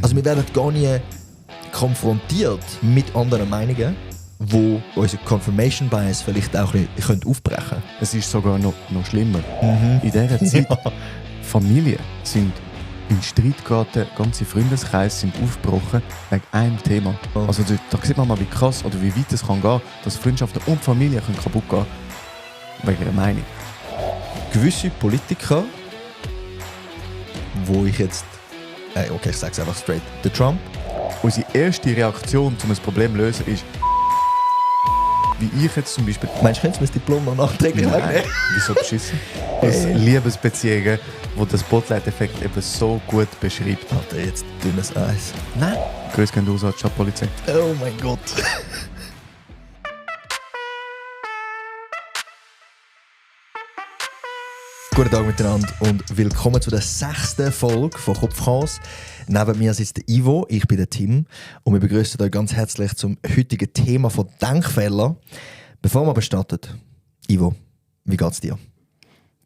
Also wir werden gar nie konfrontiert mit anderen Meinungen, wo unser Confirmation Bias vielleicht auch ein bisschen aufbrechen können. Es ist sogar noch schlimmer. In dieser Zeit, Familien sind in Streit geraten, ganze Freundeskreise sind aufgebrochen wegen einem Thema. Oh. Also da sieht man mal, wie krass oder wie weit es kann gehen, dass Freundschaften und Familien können kaputt gehen wegen einer Meinung. Gewisse Politiker, wo ich jetzt... okay, ich sage es einfach straight. Der Trump. Unsere erste Reaktion, um ein Problem zu lösen, ist, wie ich jetzt zum Beispiel... Meinst du, könntest du mir das Diplom noch nachträglich Nein, wieso beschissen? Aus Liebesbeziehungen, wo der Spotlight-Effekt eben so gut beschreibt. Alter, jetzt dünnes Eis. Nein. Grüß gehen raus an die Stadtpolizei. Oh mein Gott. Guten Tag miteinander und willkommen zu der 6. Folge von Kopfchaos. Neben mir sitzt der Ivo, ich bin der Tim und wir begrüßen euch ganz herzlich zum heutigen Thema von Denkfehler. Bevor wir starten, Ivo, wie geht's dir?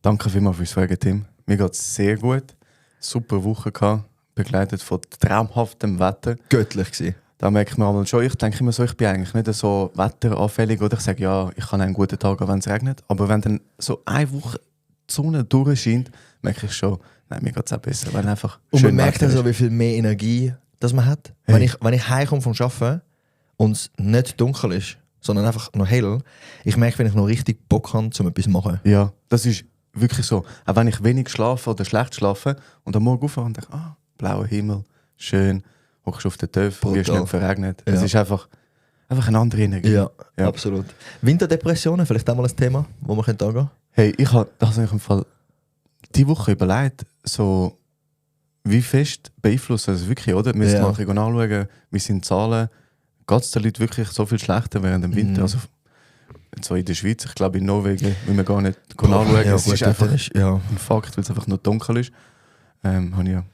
Danke vielmals fürs Fragen, Tim. Mir geht es sehr gut. Super Woche gehabt, begleitet von traumhaftem Wetter. Göttlich gewesen. Da merkt man aber schon, ich denke immer so, ich bin eigentlich nicht so wetteranfällig. Oder ich sage, ja, ich kann einen guten Tag haben, wenn es regnet. Aber wenn dann so eine Woche die Sonne durchscheint, merke ich schon, nein, mir geht es auch besser. Weil einfach und schön man merkt dann Wetter so, wie viel mehr Energie das man hat. Hey. Wenn ich heimkomme vom Arbeiten und es nicht dunkel ist, sondern einfach noch hell, ich merke, wenn ich noch richtig Bock habe, um etwas zu machen. Ja, das ist wirklich so. Auch wenn ich wenig schlafe oder schlecht schlafe und am Morgen aufwache und denke, blauer Himmel, schön, hockst auf den Töpf, wirst nicht verregnet. Ja. Es ist einfach eine andere Energie. Ja, Ja. absolut. Winterdepressionen, vielleicht auch mal ein Thema, wo man angehen könnte? Hey, ich habe im Fall diese Woche überlegt, so wie fest beeinflusst das wirklich, oder? Wir müssen Ja. nachher anschauen, wie sind die Zahlen, geht es den Leuten wirklich so viel schlechter während dem Winter? Also, so in der Schweiz, ich glaube in Norwegen, will man gar nicht anschauen. Ja, Es gut, ist einfach ja. ein Fakt, weil es einfach noch dunkel ist. Habe ich ja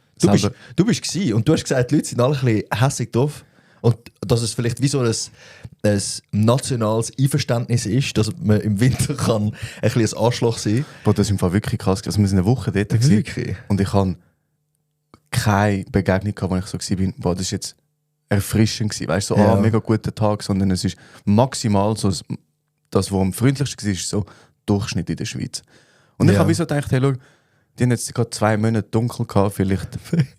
Du bist gewesen und du hast gesagt, die Leute sind alle ein bisschen hässig drauf. Und dass es vielleicht wie so ein nationales Einverständnis ist, dass man im Winter kann ein bisschen ein Arschloch sein Boah, das ist im Fall wirklich krass. Also wir sind eine Woche dort gewesen Wirklich? und ich hatte keine Begegnung gehabt, wo ich so war, boah, das ist jetzt erfrischend gewesen. Weißt du, so, Ja. mega guter Tag, sondern es ist maximal so, das, was am freundlichsten war, ist so Durchschnitt in der Schweiz. Und ich Ja. habe so gedacht, hey, schau, die haben jetzt gerade 2 Monate dunkel gehabt, vielleicht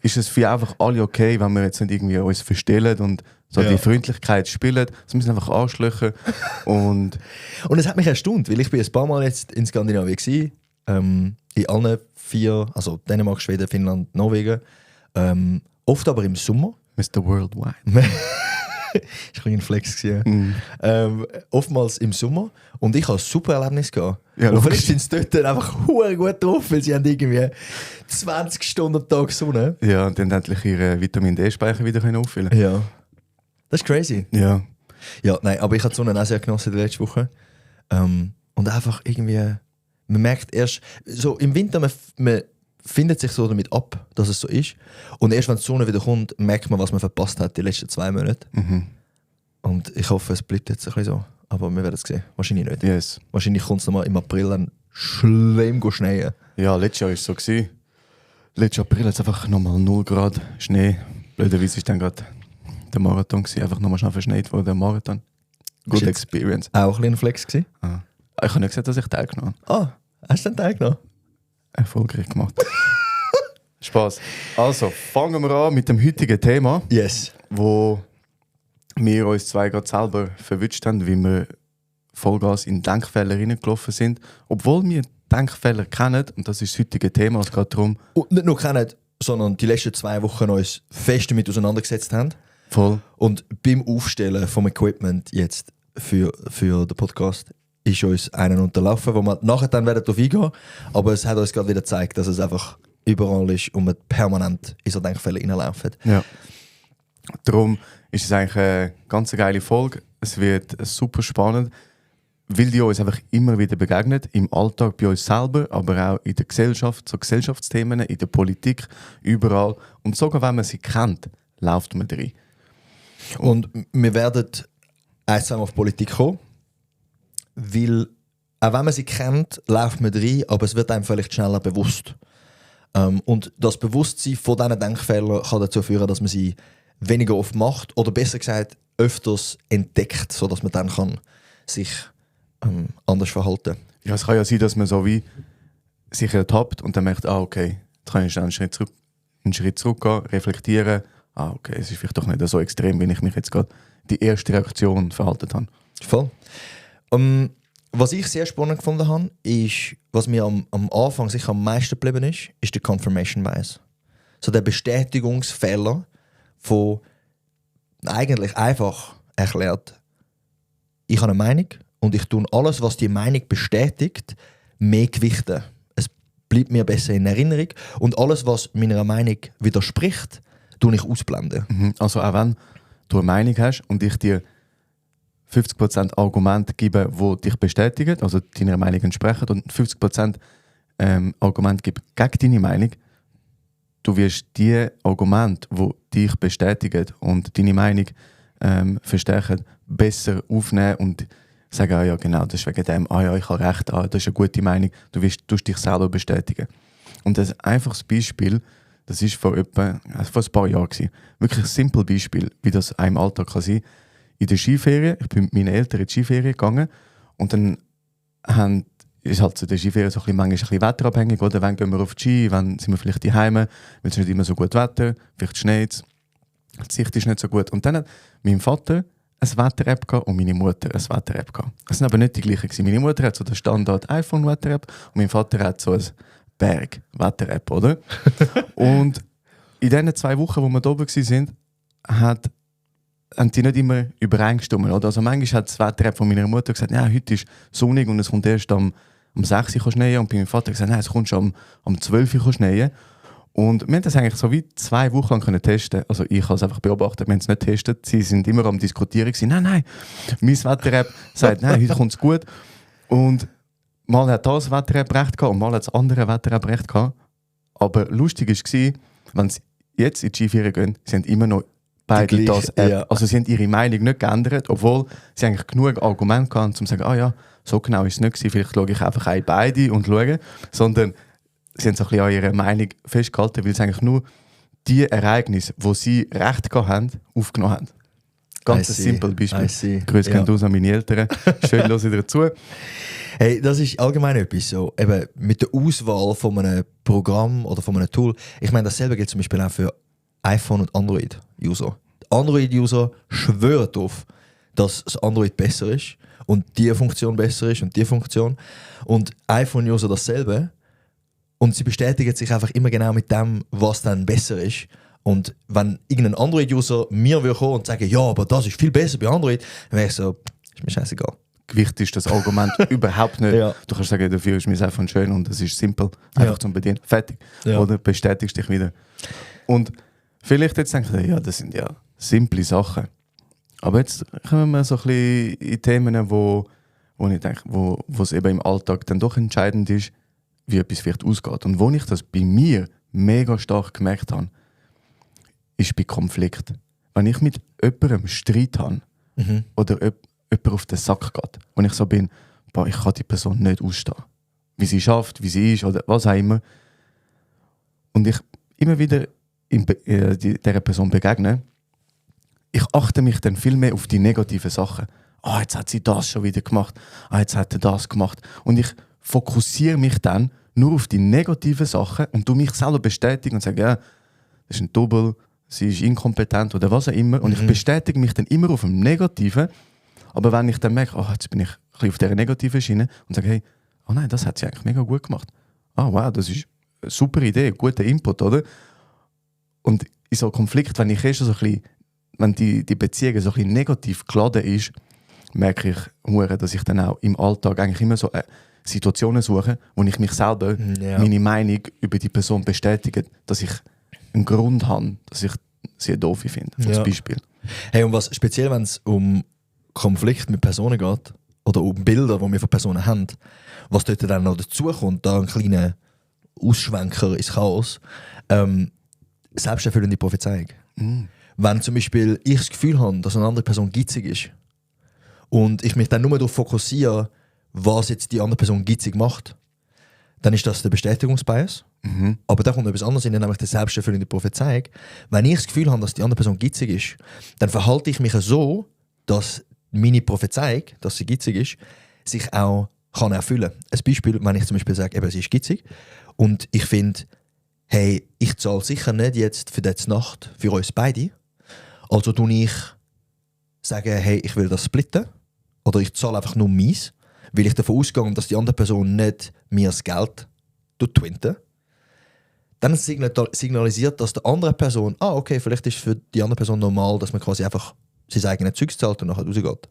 ist es für einfach alle okay, wenn wir jetzt nicht irgendwie uns verstellen und so Ja. die Freundlichkeit spielen. Sie müssen einfach Arschlöcher und Und es hat mich erstaunt, weil ich bin ein paar Mal jetzt in Skandinavien gewesen, in allen 4, also Dänemark, Schweden, Finnland, Norwegen, oft aber im Sommer. Mr. Worldwide. Ich war ein Flex. Oftmals im Sommer. Und ich hatte ein super Erlebnis gehabt. Ja, und logisch. vielleicht sind sie dort dann einfach verdammt gut drauf, weil sie haben irgendwie 20 Stunden am Tag Sonne. Ja, und dann endlich ihre Vitamin D-Speicher wieder auffüllen. Ja. Das ist crazy. Ja. Ja, nein, aber ich habe die Sonne auch sehr genossen die letzte Woche. Und einfach irgendwie, man merkt erst, so im Winter, man findet sich so damit ab, dass es so ist. Und erst wenn die Sonne wieder kommt, merkt man, was man verpasst hat die letzten 2 Monate. Und ich hoffe, es bleibt jetzt ein bisschen so. Aber wir werden es sehen. Wahrscheinlich nicht. Yes. Wahrscheinlich kommt es nochmal im April dann schlimm schneien. Ja, letztes Jahr war es so. Letztes April hat es einfach nochmal 0 Grad Schnee. Blöderweise war dann gerade der Marathon gewesen. Einfach nochmal schnell verschneit wurde, der Marathon. Good Ist jetzt experience. Auch ein bisschen ein Flex gewesen. Ich habe nicht gesagt, dass ich teilgenommen habe. Hast du den teilgenommen? Erfolgreich gemacht. Spaß. Also, fangen wir an mit dem heutigen Thema, Yes. wo wir uns zwei gerade selber verwünscht haben, wie wir Vollgas in Denkfehler reingelaufen sind. Obwohl wir Denkfehler kennen, und das ist das heutige Thema, es geht darum, Und nicht nur kennen, sondern die letzten 2 Wochen uns fest damit auseinandergesetzt haben. voll. Und beim Aufstellen vom Equipment jetzt für den Podcast ist uns einen unterlaufen, wo wir nachher dann werden darauf eingehen. Aber es hat uns gerade wieder gezeigt, dass es einfach überall ist und man permanent in so Denkfälle reinlaufen. Ja. Darum ist es eigentlich eine ganz geile Folge. Es wird super spannend, weil die uns einfach immer wieder begegnet. Im Alltag bei uns selber, aber auch in der Gesellschaft, so Gesellschaftsthemen, in der Politik, überall. Und sogar wenn man sie kennt, läuft man drin. Und wir werden erst einmal auf Politik kommen, weil auch wenn man sie kennt, läuft man rein, aber es wird einem vielleicht schneller bewusst. Und das Bewusstsein von diesen Denkfehlern kann dazu führen, dass man sie weniger oft macht oder besser gesagt öfters entdeckt, sodass man dann kann sich anders verhalten. Ja, es kann ja sein, dass man so wie sich ertappt und dann merkt, okay, jetzt kann ich einen Schritt zurückgehen, reflektieren, okay, es ist vielleicht doch nicht so extrem, wie ich mich jetzt gerade die erste Reaktion verhalten habe. Voll. Was ich sehr spannend gefunden habe, ist, was mir am Anfang sicher am meisten geblieben ist der Confirmation Bias. So der Bestätigungsfehler von eigentlich einfach erklärt, ich habe eine Meinung und ich tue alles, was die Meinung bestätigt, mehr gewichten. Es bleibt mir besser in Erinnerung und alles, was meiner Meinung widerspricht, tue ich ausblenden. Also auch wenn du eine Meinung hast und ich dir 50% Argumente gebe, die dich bestätigen, also deiner Meinung entsprechen, und 50% Argumente gebe gegen deine Meinung, du wirst die Argumente, die dich bestätigen und deine Meinung verstärken, besser aufnehmen und sagen, ja genau, das ist wegen dem, ja, ich habe recht, das ist eine gute Meinung, du tust dich selber bestätigen. Und das einfaches Beispiel, das ist vor ein paar Jahren gewesen. Wirklich ein simples Beispiel, wie das auch im Alltag kann sein. In der Skiferie, ich bin mit meinen Eltern in die Skiferie gegangen und dann ist halt zu der Skiferie so manchmal ein bisschen wetterabhängig, oder? Wann gehen wir auf die Ski, wann sind wir vielleicht daheim, weil es nicht immer so gut Wetter, vielleicht schneit es, die Sicht ist nicht so gut. Und dann hat mein Vater eine Wetter-App gehabt und meine Mutter eine Wetter-App gehabt. Es sind aber nicht die gleichen gewesen. Meine Mutter hat so den Standard iPhone-Wetter-App und mein Vater hat so eine Berg-Wetter-App, oder? Und in diesen 2 Wochen, wo wir da oben waren, haben die nicht immer übereingestimmt, oder? Also manchmal hat das Wetter-App von meiner Mutter gesagt, ja, heute ist sonnig und es kommt erst am 6 Uhr schneien, und bei meinem Vater gesagt, nein, es kommt schon am 12 Uhr schneien. Und wir haben das eigentlich so wie 2 Wochen lang können testen. Also ich habe es einfach beobachtet, wir haben es nicht getestet. Sie sind immer am Diskutieren gewesen. Nein, mein Wetter-App sagt, nein, heute kommt es gut. Und mal hat das Wetter-App recht gehabt und mal hat das andere Wetter-App recht gehabt. Aber lustig war, wenn sie jetzt in die Skiferie gehen, sie haben immer noch beide das App. Ja. Also sie haben ihre Meinung nicht geändert, obwohl sie eigentlich genug Argumente hatten, um zu sagen, ja, so genau ist es nicht gewesen, vielleicht schaue ich einfach beide und schaue. Sondern sie haben so ein bisschen an ihrer Meinung festgehalten, weil sie eigentlich nur die Ereignisse, wo sie recht gehabt haben, aufgenommen haben. Ganz ein simples Beispiel. Grüße gehen raus an meine Eltern. Schön, hören Sie dazu. Hey, das ist allgemein etwas so. Eben mit der Auswahl von einem Programm oder von einem Tool. Ich meine, dasselbe gilt zum Beispiel auch für iPhone und Android-User. Die Android-User schwören darauf, dass das Android besser ist und die Funktion besser ist und die Funktion. Und iPhone-User dasselbe. Und sie bestätigen sich einfach immer genau mit dem, was dann besser ist. Und wenn irgendein Android-User mir will kommen und sagen, ja, aber das ist viel besser bei Android, dann wäre ich so, ist mir scheißegal. Gewicht ist das Argument überhaupt nicht. Ja. Du kannst sagen, dafür ist mein iPhone schön und es ist simpel, einfach zum Bedienen. Fertig. Ja. Oder bestätigst dich wieder. Und vielleicht jetzt denkst du, ja, das sind ja simple Sachen. Aber jetzt kommen wir so ein bisschen in Themen, wo ich denke, wo es eben im Alltag dann doch entscheidend ist, wie etwas vielleicht ausgeht. Und wo ich das bei mir mega stark gemerkt habe, ist bei Konflikt. Wenn ich mit jemandem Streit habe oder jemand auf den Sack geht, und ich so bin, ich kann die Person nicht ausstehen. Wie sie schafft, wie sie ist oder was auch immer. Und ich immer wieder dieser Person begegne, ich achte mich dann viel mehr auf die negativen Sachen. Jetzt hat sie das schon wieder gemacht. Jetzt hat er das gemacht. Und ich fokussiere mich dann nur auf die negativen Sachen und du mich selber bestätigen und sage, ja, das ist ein Double, sie ist inkompetent oder was auch immer. Und ich bestätige mich dann immer auf dem Negativen. Aber wenn ich dann merke, jetzt bin ich ein bisschen auf dieser negativen Schiene und sage, hey, nein, das hat sie eigentlich mega gut gemacht. Wow, das ist eine super Idee, guter Input, oder? Und in so einem Konflikt, wenn ich so ein bisschen, wenn die Beziehung so ein bisschen negativ geladen ist, merke ich, dass ich dann auch im Alltag eigentlich immer so Situationen suche, wo ich mich selber meine Meinung über die Person bestätige, dass ich einen Grund habe, dass ich sie doof finde, als Beispiel. Hey, und was speziell, wenn es um Konflikt mit Personen geht oder um Bilder, die wir von Personen haben, was dort dann noch dazukommt, da ein kleiner Ausschwenker ins Chaos, selbsterfüllende Prophezeiung. Wenn zum Beispiel ich das Gefühl habe, dass eine andere Person gitzig ist und ich mich dann nur darauf fokussiere, was jetzt die andere Person gitzig macht, dann ist das der Bestätigungsbias. Aber da kommt etwas anderes in, nämlich die selbsterfüllende Prophezeiung. Wenn ich das Gefühl habe, dass die andere Person gitzig ist, dann verhalte ich mich so, dass meine Prophezeiung, dass sie gitzig ist, sich auch kann erfüllen. Ein Beispiel, wenn ich zum Beispiel sage, eben, sie ist gitzig und ich finde, hey, ich zahle sicher nicht jetzt für diese Nacht für uns beide. Also tue ich sagen, hey, ich will das splitten oder ich zahle einfach nur meins, weil ich davon ausgehe, dass die andere Person nicht mir das Geld twinten. Dann signalisiert das der andere Person, okay, vielleicht ist es für die andere Person normal, dass man quasi einfach sein eigenes Zeugs zahlt und nachher rausgeht.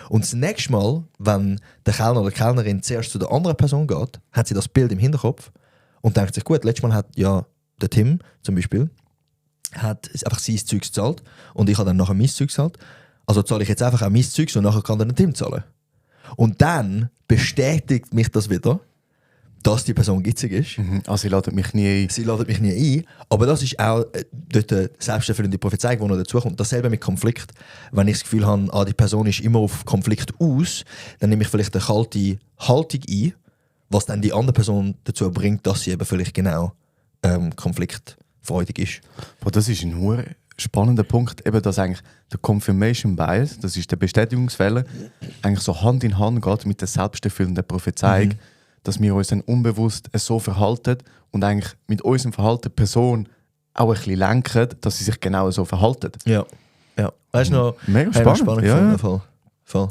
Und das nächste Mal, wenn der Kellner oder die Kellnerin zuerst zu der anderen Person geht, hat sie das Bild im Hinterkopf und denkt sich, gut, letztes Mal hat ja der Tim zum Beispiel hat einfach sein Zeugs gezahlt und ich habe dann nachher mein Zeugs gezahlt. Also zahle ich jetzt einfach auch mein Zeugs und nachher kann dann der Tim zahlen. Und dann bestätigt mich das wieder, dass die Person gitzig ist. Also sie ladet mich nie ein. Sie ladet mich nie ein. Aber das ist auch dort eine selbsterfüllende Prophezeiung, die noch dazukommt. Dasselbe mit Konflikt. Wenn ich das Gefühl habe, die Person ist immer auf Konflikt aus, dann nehme ich vielleicht eine kalte Haltung ein, was dann die andere Person dazu bringt, dass sie eben vielleicht genau konfliktfreudig ist. Aber das ist ein hoher spannender Punkt, eben, dass eigentlich der Confirmation Bias, das ist der Bestätigungsfehler, eigentlich so Hand in Hand geht mit der selbsterfüllenden Prophezeiung, dass wir uns dann unbewusst so verhalten und eigentlich mit unserem Verhalten die Person auch ein bisschen lenken, dass sie sich genau so verhalten. Ja. Weißt du noch? Mega spannend. Ja. Voll.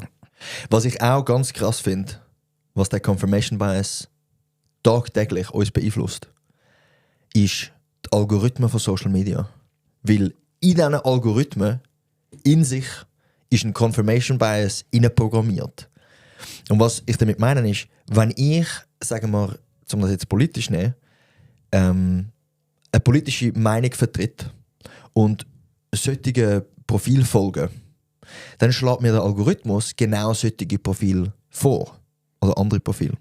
Was ich auch ganz krass finde, was der Confirmation Bias tagtäglich uns beeinflusst, ist die Algorithmen von Social Media. Weil in diesen Algorithmen in sich ist ein Confirmation Bias programmiert. Und was ich damit meine ist, wenn ich, sagen wir, um das jetzt politisch zu nehmen, eine politische Meinung vertritt und solche Profil folgen, dann schlägt mir der Algorithmus genau solche Profile vor. Oder andere Profile.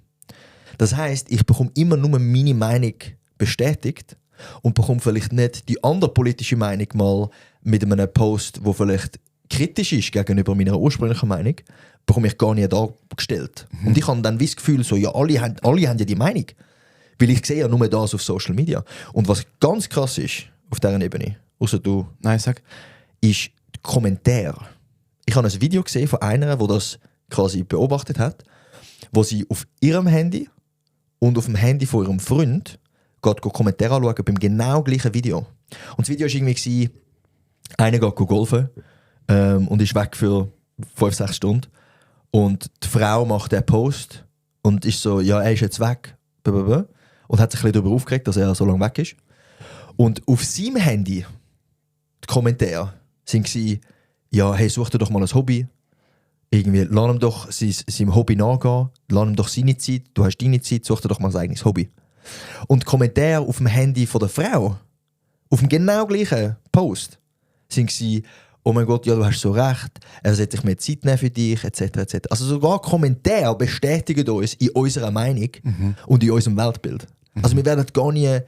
Das heisst, ich bekomme immer nur meine Meinung bestätigt und bekomme vielleicht nicht die andere politische Meinung mal mit einem Post, wo vielleicht kritisch ist gegenüber meiner ursprünglichen Meinung, bekomme ich gar nicht dargestellt. Und ich habe dann das Gefühl, so, ja, alle haben ja die Meinung. Weil ich sehe ja nur das auf Social Media. Und was ganz krass ist auf dieser Ebene, außer du, Nein, sag. ist die Kommentare. Ich habe ein Video gesehen von einer, die das quasi beobachtet hat, wo sie auf ihrem Handy und auf dem Handy von ihrem Freund geht Kommentare anschauen beim genau gleichen Video. Und das Video war irgendwie, einer geht golfen und ist weg für 5-6 Stunden. Und die Frau macht den Post und ist so, ja, er ist jetzt weg. Und hat sich ein bisschen darüber aufgeregt, dass er so lange weg ist. Und auf seinem Handy, die Kommentare, sind sie, ja, hey, such dir doch mal ein Hobby. Irgendwie, lass ihm doch seinem Hobby nachgehen, lass ihm doch seine Zeit, du hast deine Zeit, such dir doch mal ein eigenes Hobby. Und die Kommentare auf dem Handy von der Frau, auf dem genau gleichen Post, sind sie, oh mein Gott, ja, du hast so recht, er sollte sich mehr Zeit nehmen für dich, etc. etc. Also sogar Kommentare bestätigen uns in unserer Meinung und in unserem Weltbild. Also wir werden gar nie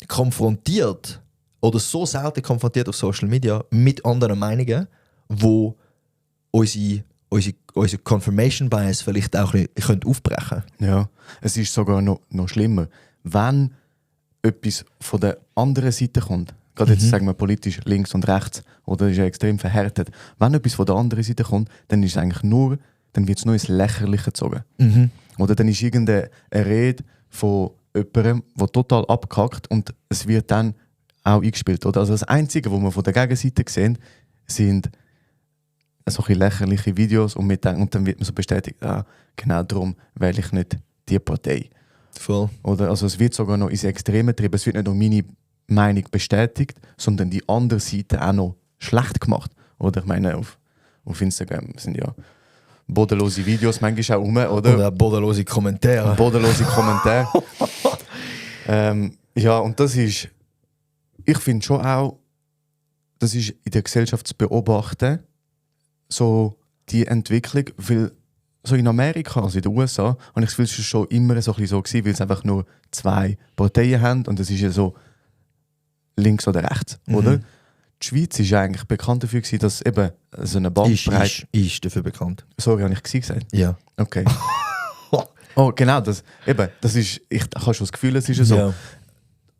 konfrontiert oder so selten konfrontiert auf Social Media mit anderen Meinungen, wo unsere Confirmation Bias vielleicht auch ein bisschen aufbrechen können. Ja, es ist sogar noch schlimmer. Wenn etwas von der anderen Seite kommt, gerade jetzt sagen wir politisch links und rechts, oder ist ja extrem verhärtet, wenn etwas von der anderen Seite kommt, dann ist es eigentlich nur, dann wird es nur ins Lächerliche gezogen. Oder dann ist irgendeine Rede von jemandem, der total abkackt und es wird dann auch eingespielt. Oder? Also das Einzige, was wir von der Gegenseite sehen, sind solche lächerliche Videos und dann wird man so bestätigt, genau darum wähle ich nicht die Partei. Voll. Oder, also es wird sogar noch ins Extreme getrieben. Es wird nicht nur meine Meinung bestätigt, sondern die andere Seite auch noch schlecht gemacht. Oder ich meine, auf Instagram sind ja bodenlose Videos manchmal auch rum, oder? Oder bodenlose Kommentare. Bodenlose Kommentare. Ja, und das ist, ich finde schon auch, das ist in der Gesellschaft zu beobachten, so die Entwicklung, weil so in Amerika, also in den USA, habe ich das Gefühl, es war schon immer so gewesen, weil es einfach nur 2 Parteien haben und das ist ja so links oder rechts, oder? Die Schweiz ist eigentlich bekannt dafür gewesen, dass eben so eine Bandbreite... Ist dafür bekannt. Sorry, habe ich gesagt? Ja. Okay. Oh, genau, das ist, ich habe schon das Gefühl, es ist ja so. Ja.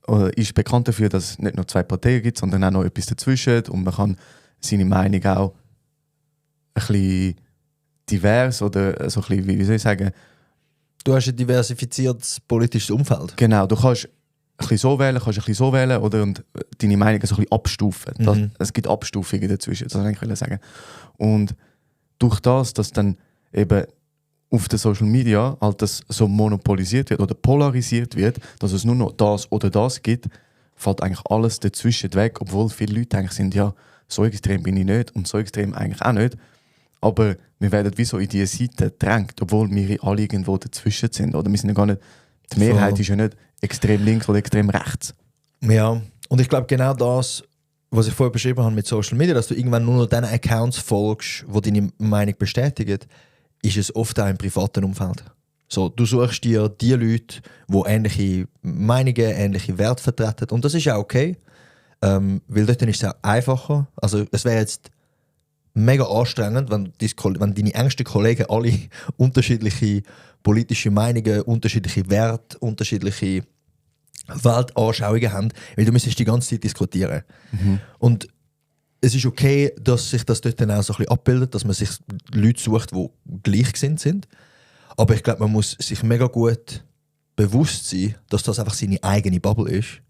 Oder ist bekannt dafür, dass es nicht nur zwei Parteien gibt, sondern auch noch etwas dazwischen und man kann seine Meinung auch ein bisschen divers oder so ein bisschen, wie soll ich sagen, Du hast ein diversifiziertes politisches Umfeld. genau, du kannst ein bisschen so wählen, kannst ein bisschen so wählen oder und deine Meinung so ein bisschen abstufen. Es gibt Abstufungen dazwischen, das wollte ich eigentlich sagen. Und durch das, dass dann eben auf den Social Media halt das so monopolisiert wird oder polarisiert wird, dass es nur noch das oder das gibt, fällt eigentlich alles dazwischen weg, obwohl viele Leute eigentlich sind, ja, so extrem bin ich nicht und so extrem eigentlich auch nicht. Aber wir werden wie so in diese Seite gedrängt, obwohl wir alle irgendwo dazwischen sind. Oder wir sind ja gar nicht, die Mehrheit ist ja nicht extrem links oder extrem rechts. Ja, und ich glaube genau das, was ich vorher beschrieben habe mit Social Media, dass du irgendwann nur noch den Accounts folgst, die deine Meinung bestätigen, ist es oft auch im privaten Umfeld. So, du suchst dir die Leute, die ähnliche Meinungen, ähnliche Werte vertreten. Und das ist auch okay, weil dort ist es auch einfacher. Also es wäre jetzt mega anstrengend, wenn deine engsten Kollegen alle unterschiedliche politische Meinungen, unterschiedliche Werte, unterschiedliche Weltanschauungen haben, weil du müsstest die ganze Zeit diskutieren. Und es ist okay, dass sich das dort dann auch so ein bisschen abbildet, dass man sich Leute sucht, die gleichgesinnt sind. Aber ich glaube, man muss sich mega gut bewusst sein, dass das einfach seine eigene Bubble ist.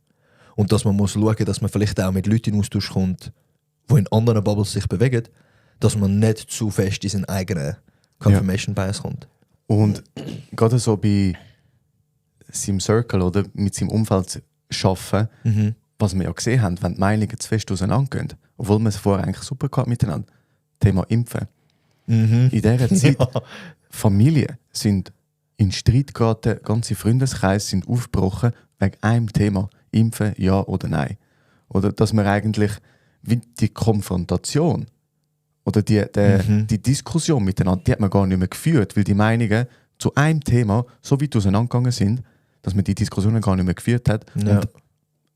Und dass man muss schauen, dass man vielleicht auch mit Leuten in Austausch kommt, die in anderen Bubbles sich bewegen, dass man nicht zu fest in seinen eigenen Confirmation Bias kommt. Und gerade so bei seinem Circle oder mit seinem Umfeld arbeiten, was wir ja gesehen haben, wenn die Meinungen zu fest auseinandergehen, obwohl wir es vorher eigentlich super gehabt miteinander, Thema Impfen. In dieser Zeit, Familien sind in Streit geraten, ganze Freundeskreise sind aufgebrochen wegen einem Thema, Impfen, ja oder nein. Oder dass man eigentlich wie die Konfrontation oder die Diskussion miteinander, die hat man gar nicht mehr geführt, weil die Meinungen zu einem Thema so weit auseinandergegangen sind, dass man die Diskussionen gar nicht mehr geführt hat. Ja. Und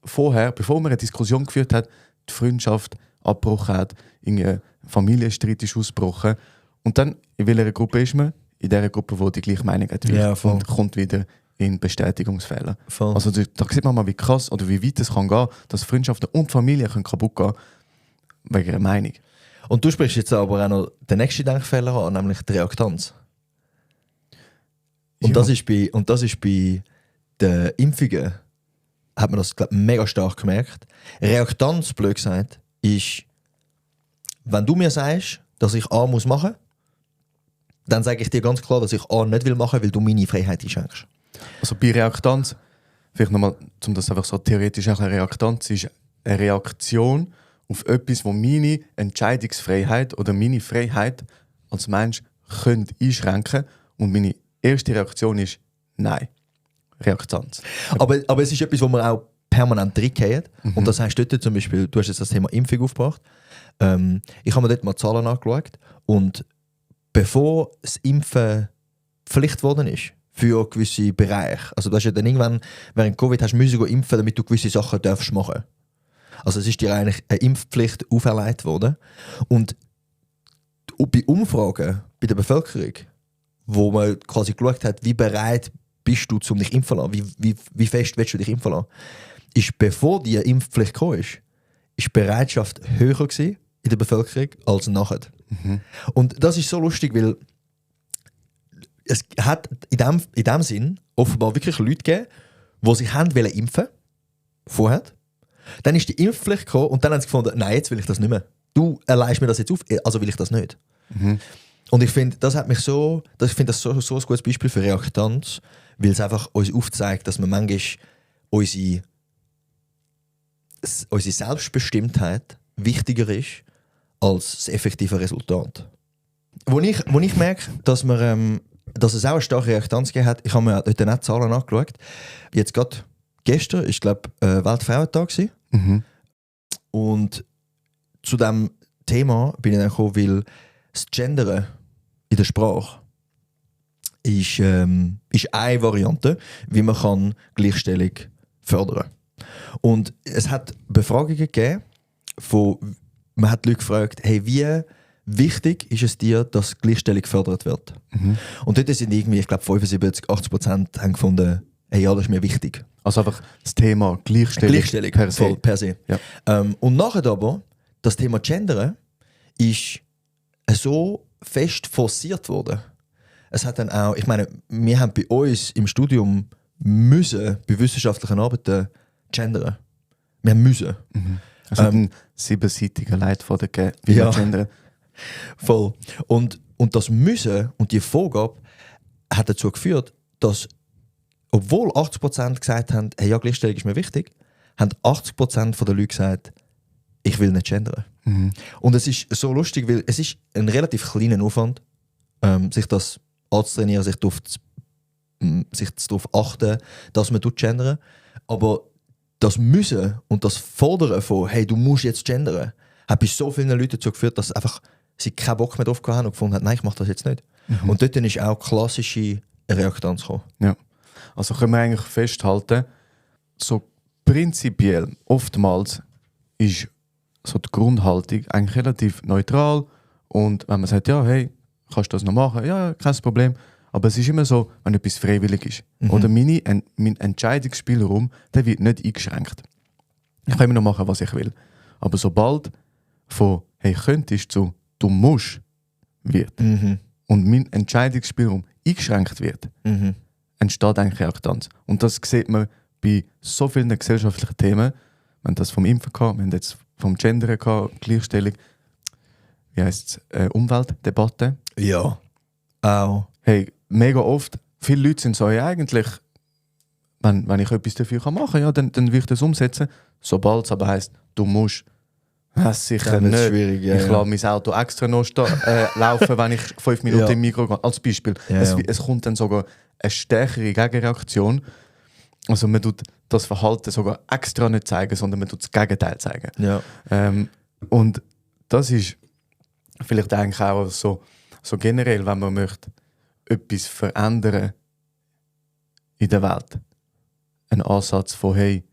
vorher, bevor man eine Diskussion geführt hat, die Freundschaft abgebrochen hat, ein Familienstreit ist ausgebrochen. Und dann, in welcher Gruppe ist man? In der Gruppe, die die gleiche Meinung hat wie Ja, ich. voll. Und kommt wieder in Bestätigungsfehler. Voll. Also da sieht man mal, wie krass oder wie weit es kann gehen, dass Freundschaften und Familie können kaputt gehen wegen einer Meinung. Und du sprichst jetzt aber auch noch den nächsten Denkfehler an, nämlich die Reaktanz. Und, Ja. das ist bei den Impfungen, hat man das, glaub, mega stark gemerkt. Reaktanz, blöd gesagt, ist, wenn du mir sagst, dass ich A muss machen, dann sage ich dir ganz klar, dass ich A nicht will machen, weil du meine Freiheit einschränkst. Also bei Reaktanz, vielleicht nochmal, um das einfach so theoretisch eine Reaktanz ist eine Reaktion auf etwas, wo meine Entscheidungsfreiheit oder meine Freiheit als Mensch könnte einschränken und meine erste Reaktion ist Nein. Reaktanz. Aber es ist etwas, wo man auch permanent reingehen. Und das heißt dort zum Beispiel, du hast jetzt das Thema Impfung aufgebracht. Ich habe mir dort mal Zahlen angeschaut und bevor das Impfen Pflicht geworden ist für gewisse Bereiche, also du hast ja dann irgendwann während Covid hast du müssen impfen, damit du gewisse Sachen darfst machen. Also es ist dir eigentlich eine Impfpflicht auferlegt worden. Und bei Umfragen bei der Bevölkerung, wo man quasi geschaut hat, wie bereit bist du, um dich impfen zu lassen, wie fest willst du dich impfen lassen, ist, bevor die Impfpflicht gekommen ist die Bereitschaft höher gewesen in der Bevölkerung als nachher. Und das ist so lustig, weil es hat in dem Sinn offenbar wirklich Leute gegeben, die sich haben wollen impfen vorher. Dann ist die Impfpflicht gekommen und dann haben sie gefunden, nein, jetzt will ich das nicht mehr. Du leihst mir das jetzt auf, also will ich das nicht. Und ich finde, das hat mich so, ich finde das so ein gutes Beispiel für Reaktanz, weil es einfach uns aufzeigt, dass man manchmal unsere Selbstbestimmtheit wichtiger ist als das effektive Resultat. Wo ich merke, dass es auch eine starke Reaktanz gegeben hat, ich habe mir dort nicht Zahlen angeschaut. Jetzt gerade gestern, ich glaube, Weltfrauentag gewesen. Und zu diesem Thema bin ich dann gekommen, weil das Gendern in der Sprache ist eine Variante, wie man kann Gleichstellung fördern kann. Und es hat Befragungen gegeben, man hat Leute gefragt, hey, wie wichtig ist es dir, dass Gleichstellung gefördert wird. Und dort sind irgendwie, ich glaube 75-80% haben gefunden, hey, ja, das ist mir wichtig. Also einfach das Thema Gleichstellung Per se. Voll, per se. Ja. Und nachher aber, das Thema Gendern ist so fest forciert worden. Es hat dann auch, ich meine, wir haben bei uns im Studium müssen, bei wissenschaftlichen Arbeiten, gendern. Wir müssen. Es hat einen 7-seitigen Leitfaden gegeben, wie Ja. man gendern. Voll. Und das Müssen und die Vorgabe hat dazu geführt, dass, obwohl 80% gesagt haben, hey, ja, Gleichstellung ist mir wichtig, haben 80% der Leute gesagt, ich will nicht gendern. Und es ist so lustig, weil es ist ein relativ kleiner Aufwand, sich das anzutrainieren, sich darauf achten, dass man gendern. Aber das Müssen und das Fordern von, hey, du musst jetzt gendern, hat bei so vielen Leuten dazu geführt, dass einfach sie keinen Bock mehr drauf haben und gefunden haben, nein, ich mache das jetzt nicht. Und dort ist auch klassische Reaktanz gekommen. Ja. Also können wir eigentlich festhalten, so prinzipiell oftmals ist so die Grundhaltung eigentlich relativ neutral und wenn man sagt, ja, hey, kannst du das noch machen? Ja, kein Problem. Aber es ist immer so, wenn etwas freiwillig ist. Oder mein Entscheidungsspielraum, der wird nicht eingeschränkt. Ich kann immer noch machen, was ich will. Aber sobald von «hey, könntest» zu «du musst» wird und mein Entscheidungsspielraum eingeschränkt wird, entsteht eigentlich Reaktanz. Und das sieht man bei so vielen gesellschaftlichen Themen. Wir haben das vom Impfen gehabt, wir haben jetzt vom Gender gehabt, Gleichstellung, wie heisst es, Umweltdebatte. Ja. Auch. Hey, mega oft, viele Leute sind so, ja, eigentlich, wenn ich etwas dafür machen kann, ja, dann will ich das umsetzen. Sobald es aber heisst, du musst, sicher Dann wird's nicht. schwierig, ja, ich ja. lasse mein Auto extra noch laufen, wenn ich 5 Minuten Ja. im Mikro gehe. Als Beispiel. Ja, ja. Es kommt dann sogar eine stärkere Gegenreaktion. Also man tut das Verhalten sogar extra nicht zeigen, sondern man tut das Gegenteil zeigen. Ja. Und das ist vielleicht eigentlich auch so generell, wenn man möchte etwas verändern in der Welt. Ein Ansatz von, hey,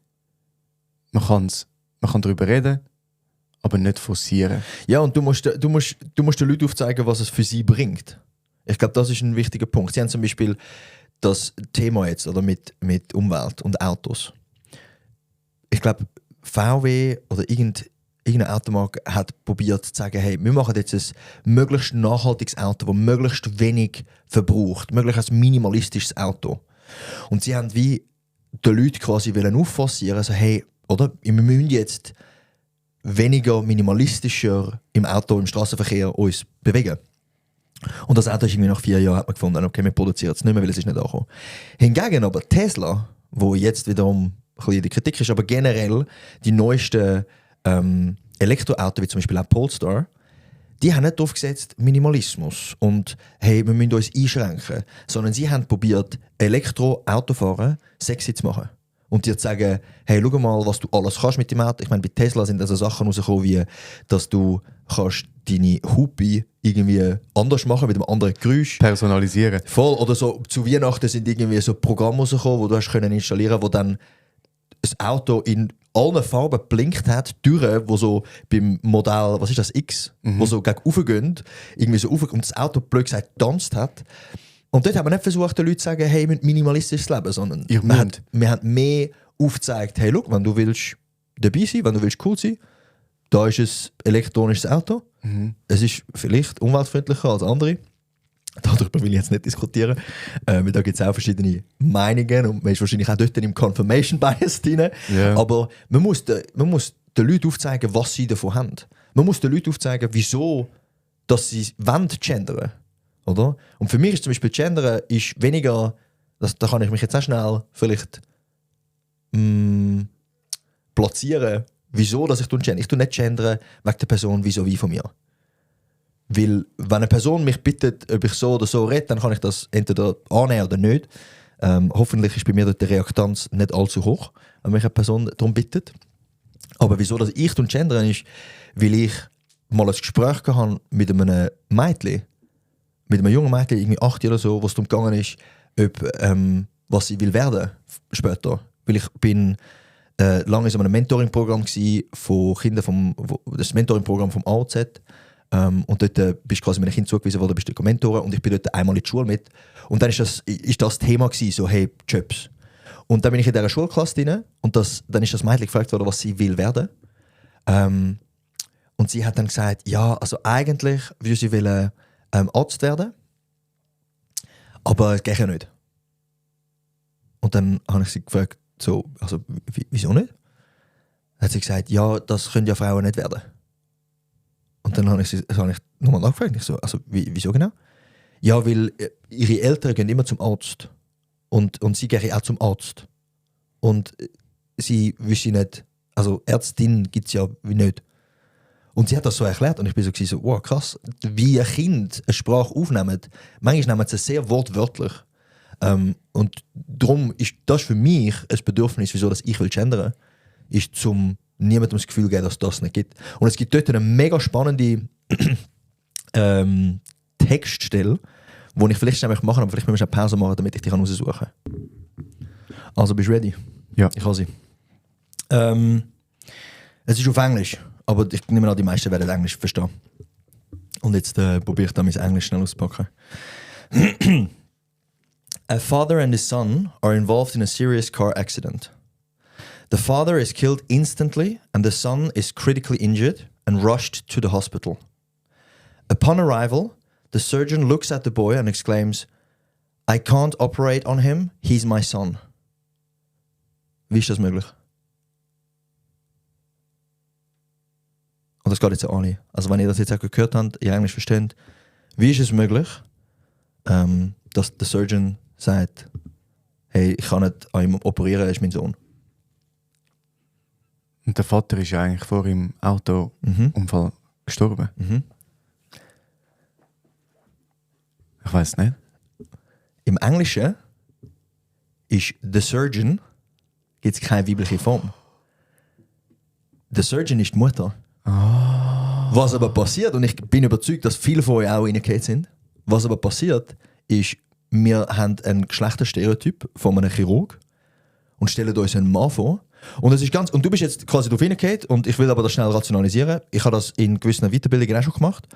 man kann darüber reden, aber nicht forcieren. Ja, und du musst den Leuten aufzeigen, was es für sie bringt. Ich glaube, das ist ein wichtiger Punkt. Sie haben zum Beispiel das Thema jetzt oder mit Umwelt und Autos. Ich glaube, VW oder irgendeine Automarke hat probiert zu sagen, hey, wir machen jetzt ein möglichst nachhaltiges Auto, das möglichst wenig verbraucht, möglichst ein minimalistisches Auto. Und sie haben wie den Leuten quasi aufforcieren, also hey, oder, wir müssen jetzt weniger minimalistischer im Auto, im Straßenverkehr uns bewegen. Und das Auto ist irgendwie nach 4 Jahren hat man gefunden, okay, wir produzieren es nicht mehr, weil es ist nicht angekommen. Hingegen aber Tesla, wo jetzt wiederum ein bisschen in der Kritik ist, aber generell die neuesten Elektroautos, wie zum Beispiel auch Polestar, die haben nicht darauf gesetzt, Minimalismus und hey, wir müssen uns einschränken, sondern sie haben probiert, Elektroautofahren sexy zu machen. Und dir zu sagen, hey, schau mal, was du alles kannst mit dem Auto. Ich meine, bei Tesla sind also Sachen rausgekommen, wie, dass du kannst deine Hupe irgendwie anders machen, mit einem anderen Geräusch. Personalisieren. Voll. Oder so, zu Weihnachten sind irgendwie so Programme rausgekommen, wo du hast können installieren, wo dann das Auto in allen Farben blinkt hat, Türen, wo so beim Modell, was ist das, X, wo so gegen raufgehen, irgendwie so rauf, und das Auto blöd gesagt getanzt hat. Und dort haben wir nicht versucht, den Leuten zu sagen, hey, mit minimalistisches Leben, sondern wir haben mehr aufgezeigt, hey, schau, wenn du willst dabei sein, wenn du willst cool sein, da ist ein elektronisches Auto. Es ist vielleicht umweltfreundlicher als andere. Darüber will ich jetzt nicht diskutieren. Weil da gibt es auch verschiedene Meinungen und man ist wahrscheinlich auch dort im Confirmation Bias drin. Yeah. Aber man muss den Leuten aufzeigen, was sie davon haben. Man muss den Leuten aufzeigen, wieso dass sie gendern. Oder? Und für mich ist zum Beispiel Gendern ist weniger, da kann ich mich jetzt auch schnell vielleicht platzieren, wieso dass ich gendere. Ich tue nicht gendern wegen der Person vis-à-vis von mir. Weil, wenn eine Person mich bittet, ob ich so oder so rede, dann kann ich das entweder annehmen oder nicht. Hoffentlich ist bei mir dort die Reaktanz nicht allzu hoch, wenn mich eine Person darum bittet. Aber wieso dass ich gendere, ist, weil ich mal ein Gespräch hatte mit einem Mädchen, mit einem jungen Mädchen, irgendwie 8 oder so, wo es darum gegangen ist, ob, was sie will werden später. Weil ich bin lange in so einem Mentoring-Programm von Kindern das Mentoring-Programm vom AOZ, Und dort bist du quasi meinem Kind zugewiesen worden, bist du Mentoren und ich bin dort einmal in die Schule mit. Und dann ist das Thema gewesen, so hey, Jobs. Und dann bin ich in dieser Schulklasse drin und dann ist das Mädchen gefragt worden, was sie will werden. Und sie hat dann gesagt, ja, also eigentlich würde sie wollen, Arzt werden, aber es geht ja nicht. Und dann habe ich sie gefragt, so, also wieso nicht? Dann hat sie gesagt, ja, das können ja Frauen nicht werden. Und dann habe ich nochmal nachgefragt, ich so, also wieso genau? Ja, weil ihre Eltern gehen immer zum Arzt und sie gehen auch zum Arzt. Und sie wissen nicht, also Ärztin gibt es ja wie nicht. Und sie hat das so erklärt und ich bin so, wow, krass, wie ein Kind eine Sprache aufnimmt. Manchmal nehmen sie es sehr wortwörtlich. Und darum ist das für mich ein Bedürfnis, wieso dass ich gendern will, ist zum niemandem das Gefühl geben, dass das nicht gibt. Und es gibt dort eine mega spannende Textstelle, wo ich vielleicht schnell machen, aber vielleicht müssen wir eine Pause machen, damit ich die raussuchen kann. Also, bist du ready? Ja. Ich habe sie. Es ist auf Englisch, aber ich nehme an, die meisten werden Englisch verstehen. Und jetzt probiere ich da mein Englisch schnell auszupacken. A father and his son are involved in a serious car accident. The father is killed instantly and the son is critically injured and rushed to the hospital. Upon arrival, the surgeon looks at the boy and exclaims, "I can't operate on him, he's my son." Wie ist das möglich? Und das geht jetzt an alle. Also wenn ihr das jetzt auch gehört habt, ihr Englisch versteht, wie ist es möglich, dass der Surgeon sagt, hey, ich kann nicht an ihm operieren, er ist mein Sohn. Und der Vater ist ja eigentlich vor im Autounfall gestorben. Mhm. Ich weiß nicht. Im Englischen ist the Surgeon, gibt es keine weibliche Form. The Surgeon ist die Mutter. Was aber passiert, und ich bin überzeugt, dass viele von euch auch reingefallen sind, was aber passiert, ist, wir haben einen Geschlechterstereotyp von einem Chirurg und stellen uns einen Mann vor. Und du bist jetzt quasi drauf reingefallen und ich will aber das schnell rationalisieren. Ich habe das in gewissen Weiterbildungen auch schon gemacht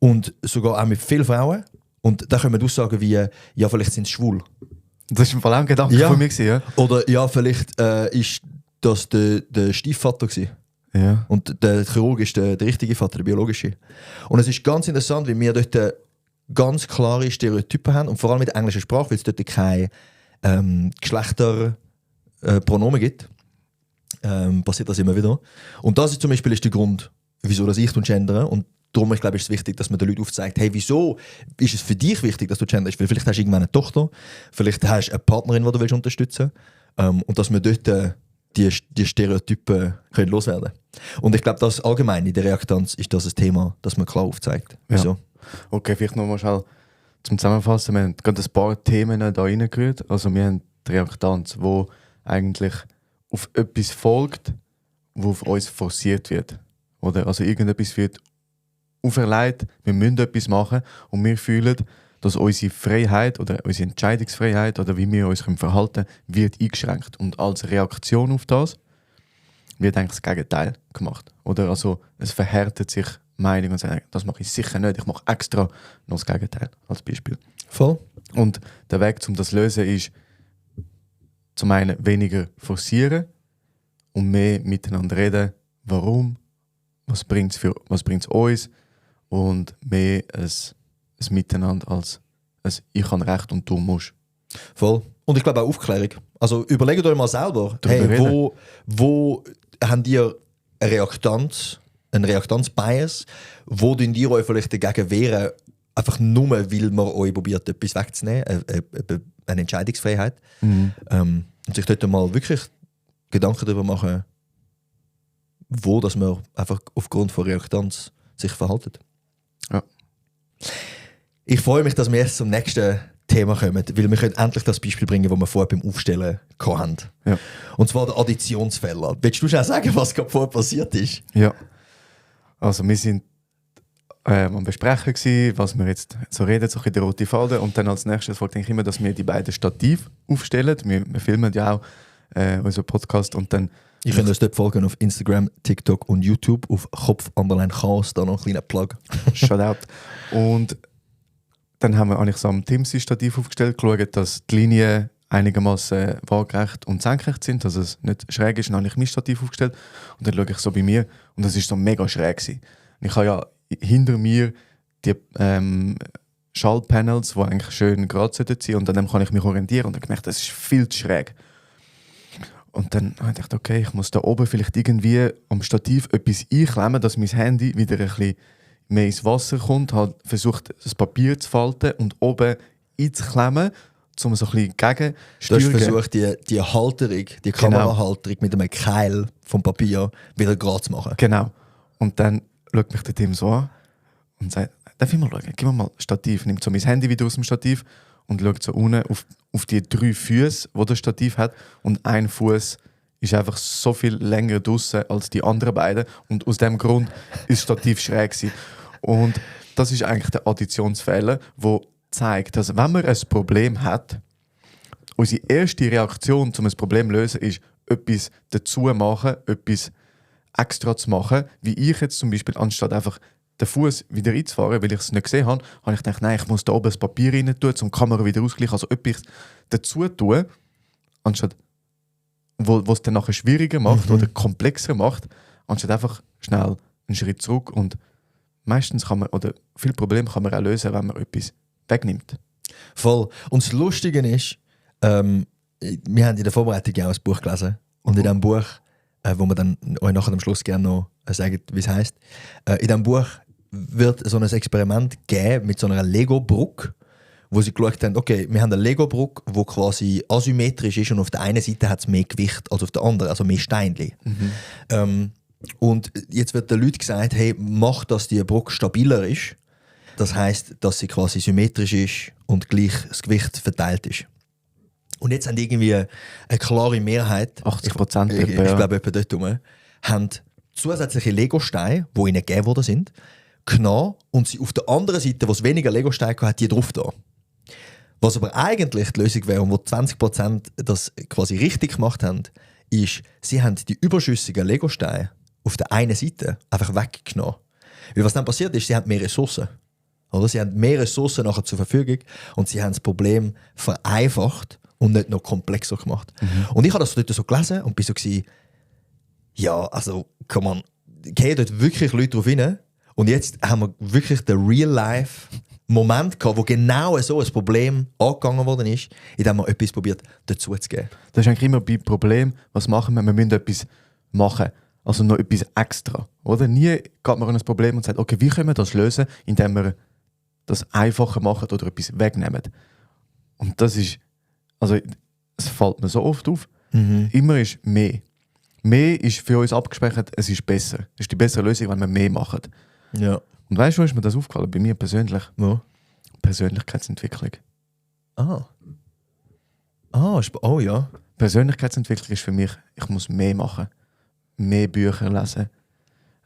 und sogar auch mit vielen Frauen. Und da können wir Aussagen wie, ja, vielleicht sind sie schwul. Das ist im Fall auch ein Gedanke von mir gewesen, ja? Oder ja, vielleicht ist das der Stiefvater gewesen. Ja. Und der Chirurg ist der richtige Vater, der biologische. Und es ist ganz interessant, wie wir dort ganz klare Stereotypen haben und vor allem mit der englischen Sprache, weil es dort keine Geschlechterpronomen gibt, passiert das immer wieder. Und das ist zum Beispiel der Grund, wieso das ich gendere. Und darum, ich glaube, ist es wichtig, dass man den Leuten aufzeigt, hey, wieso ist es für dich wichtig, dass du genderst? Weil vielleicht hast du irgendwann eine Tochter, vielleicht hast du eine Partnerin, die du willst unterstützen willst. Und dass wir dort die Stereotypen können loswerden können. Und ich glaube, dass allgemein in der Reaktanz ist das ein Thema, das man klar aufzeigt. Wieso? Ja. Okay, vielleicht nochmal schnell zum Zusammenfassen. Wir haben gerade ein paar Themen da reingerührt. Also wir haben die Reaktanz, die eigentlich auf etwas folgt, wo auf uns forciert wird. Oder? Also irgendetwas wird auferlegt, wir müssen etwas machen und wir fühlen, dass unsere Freiheit oder unsere Entscheidungsfreiheit oder wie wir uns verhalten können, wird eingeschränkt. Und als Reaktion auf das wird eigentlich das Gegenteil gemacht. Oder also es verhärtet sich Meinung und sagt, das mache ich sicher nicht, ich mache extra noch das Gegenteil, als Beispiel. Voll. Und der Weg, um das zu lösen, ist zum einen weniger forcieren und mehr miteinander reden. Warum? Was bringt es uns? Und mehr ein Miteinander als ein Ich habe Recht und du musst. Voll. Und ich glaube auch Aufklärung. Also überlegt euch mal selber, hey, wo habt ihr einen Reaktanz-Bias? Wo tun ihr euch vielleicht dagegen wehren, einfach nur, weil man euch probiert, etwas wegzunehmen, eine Entscheidungsfreiheit. Und sich dort mal wirklich Gedanken darüber machen, wo dass man einfach aufgrund von Reaktanz sich verhaltet. Ja. Ich freue mich, dass wir jetzt zum nächsten Thema kommen, weil wir können endlich das Beispiel bringen, das wir vorher beim Aufstellen hatten. Ja. Und zwar der Additionsfehler. Willst du schon sagen, was gerade vorher passiert ist? Ja. Also wir sind am Besprechen gewesen, was wir jetzt so reden, so in der roten Faden. Und dann als nächstes folgt eigentlich immer, dass wir die beiden Stativ aufstellen. Wir filmen ja auch unseren Podcast und dann Ihr könnt uns dort folgen auf Instagram, TikTok und YouTube auf Kopf_Chaos, da noch ein kleiner Plug. Shoutout. Und dann haben wir eigentlich so am Timsy-Stativ aufgestellt, geschaut, dass die Linien einigermaßen waagerecht und senkrecht sind, dass es nicht schräg ist. Dann habe ich mein Stativ aufgestellt und dann schaue ich so bei mir und das ist so mega schräg gewesen. Und ich habe ja hinter mir die Schallpanels, die eigentlich schön gerade sein sollten, und an dem kann ich mich orientieren und dann gemerkt, das ist viel zu schräg. Und dann habe ich gedacht, okay, ich muss da oben vielleicht irgendwie am Stativ etwas einklemmen, dass mein Handy wieder ein bisschen mehr ins Wasser kommt. Habe versucht, das Papier zu falten und oben einzuklemmen, um so ein bisschen gegen Du hast versucht, die Halterung, die Kamerahalterung mit einem Keil vom Papier wieder gerade zu machen. Genau. Und dann schaut mich der Tim so an und sagt, darf ich mal schauen? Gib mir mal ein Stativ. Nimmt so mein Handy wieder aus dem Stativ und schaut so unten auf die 3 Füße, die das Stativ hat. Und ein Fuß ist einfach so viel länger draussen als die anderen beiden. Und aus dem Grund ist das Stativ schräg gewesen. Und das ist eigentlich der Additionsfehler, der zeigt, dass wenn man ein Problem hat, unsere erste Reaktion, um ein Problem zu lösen, ist, etwas dazu machen, etwas extra zu machen. Wie ich jetzt zum Beispiel, anstatt einfach den Fuß wieder reinzufahren, weil ich es nicht gesehen habe, habe ich gedacht, nein, ich muss da oben das Papier rein tun, um die Kamera wieder auszugleichen. Also etwas dazu tun, anstatt wo es dann nachher schwieriger macht oder komplexer macht, anstatt einfach schnell einen Schritt zurück. Und meistens kann man, oder viele Probleme kann man auch lösen, wenn man etwas wegnimmt. Voll. Und das Lustige ist, wir haben in der Vorbereitung ja auch ein Buch gelesen. Und in diesem Buch, wo wir dann euch nachher am Schluss gerne noch sagen, wie es heisst, in diesem Buch wird so ein Experiment geben mit so einer Lego-Brücke, wo sie geschaut haben, okay, wir haben eine Lego-Brücke, die quasi asymmetrisch ist und auf der einen Seite hat es mehr Gewicht als auf der anderen, also mehr Steinchen. Und jetzt wird den Leuten gesagt, hey, mach, dass die Brücke stabiler ist. Das heisst, dass sie quasi symmetrisch ist und gleich das Gewicht verteilt ist. Und jetzt haben irgendwie eine klare Mehrheit, 80%, ich glaube etwa dort rum, haben zusätzliche Lego-Steine, die ihnen gegeben worden sind, genommen und sie auf der anderen Seite, wo es weniger Lego-Steine hat, die drauf da. Was aber eigentlich die Lösung wäre und wo 20% das quasi richtig gemacht haben, ist, sie haben die überschüssigen Lego-Steine auf der einen Seite einfach weggenommen. Weil was dann passiert ist, sie haben mehr Ressourcen. Oder? Sie haben mehr Ressourcen nachher zur Verfügung und sie haben das Problem vereinfacht und nicht noch komplexer gemacht. Und ich habe das dort so gelesen und bin so gewesen, ja, also, kann man, gehen dort wirklich Leute drauf rein? Und jetzt haben wir wirklich den Real-Life-Moment gehabt, wo genau so ein Problem angegangen worden ist, indem man etwas probiert, dazu zu geben. Das ist eigentlich immer bei Problemen, was machen wir? Wir müssen etwas machen. Also noch etwas extra. Oder? Nie geht man an ein Problem und sagt, okay, wie können wir das lösen, indem wir das einfacher machen oder etwas wegnehmen. Und das ist, also es fällt mir so oft auf, immer ist mehr. Mehr ist für uns abgespeichert, es ist besser. Es ist die bessere Lösung, wenn wir mehr machen. Ja. Und weißt du, wo ist mir das aufgefallen? Bei mir persönlich? Wo? Persönlichkeitsentwicklung. Oh ja. Persönlichkeitsentwicklung ist für mich, ich muss mehr machen. Mehr Bücher lesen.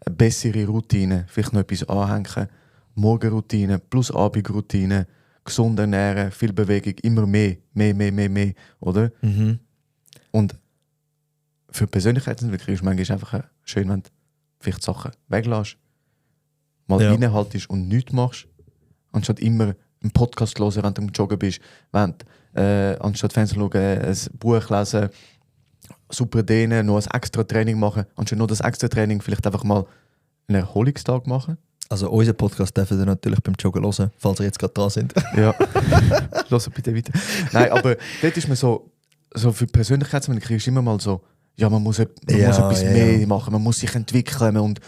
Eine bessere Routine. Vielleicht noch etwas anhängen. Morgenroutine plus Abendroutine. Gesund ernähren, viel Bewegung, immer mehr. Mehr. Oder? Und für Persönlichkeitsentwicklung ist es manchmal einfach schön, wenn du vielleicht Sachen weglässt, mal reinhaltest und nichts machst, anstatt immer einen Podcast hören, wenn du am Joggen bist, anstatt Fernsehen schauen, ein Buch lesen, super dehnen, noch ein extra Training machen, anstatt nur das extra Training vielleicht einfach mal einen Erholungstag machen. Also unseren Podcast dürfen ihr natürlich beim Joggen hören, falls ihr jetzt gerade dran sind. Ja, lass bitte weiter. Nein, aber dort ist man so für Persönlichkeitsentwicklung ist immer mal so, ja, man muss etwas mehr machen, man muss sich entwickeln und,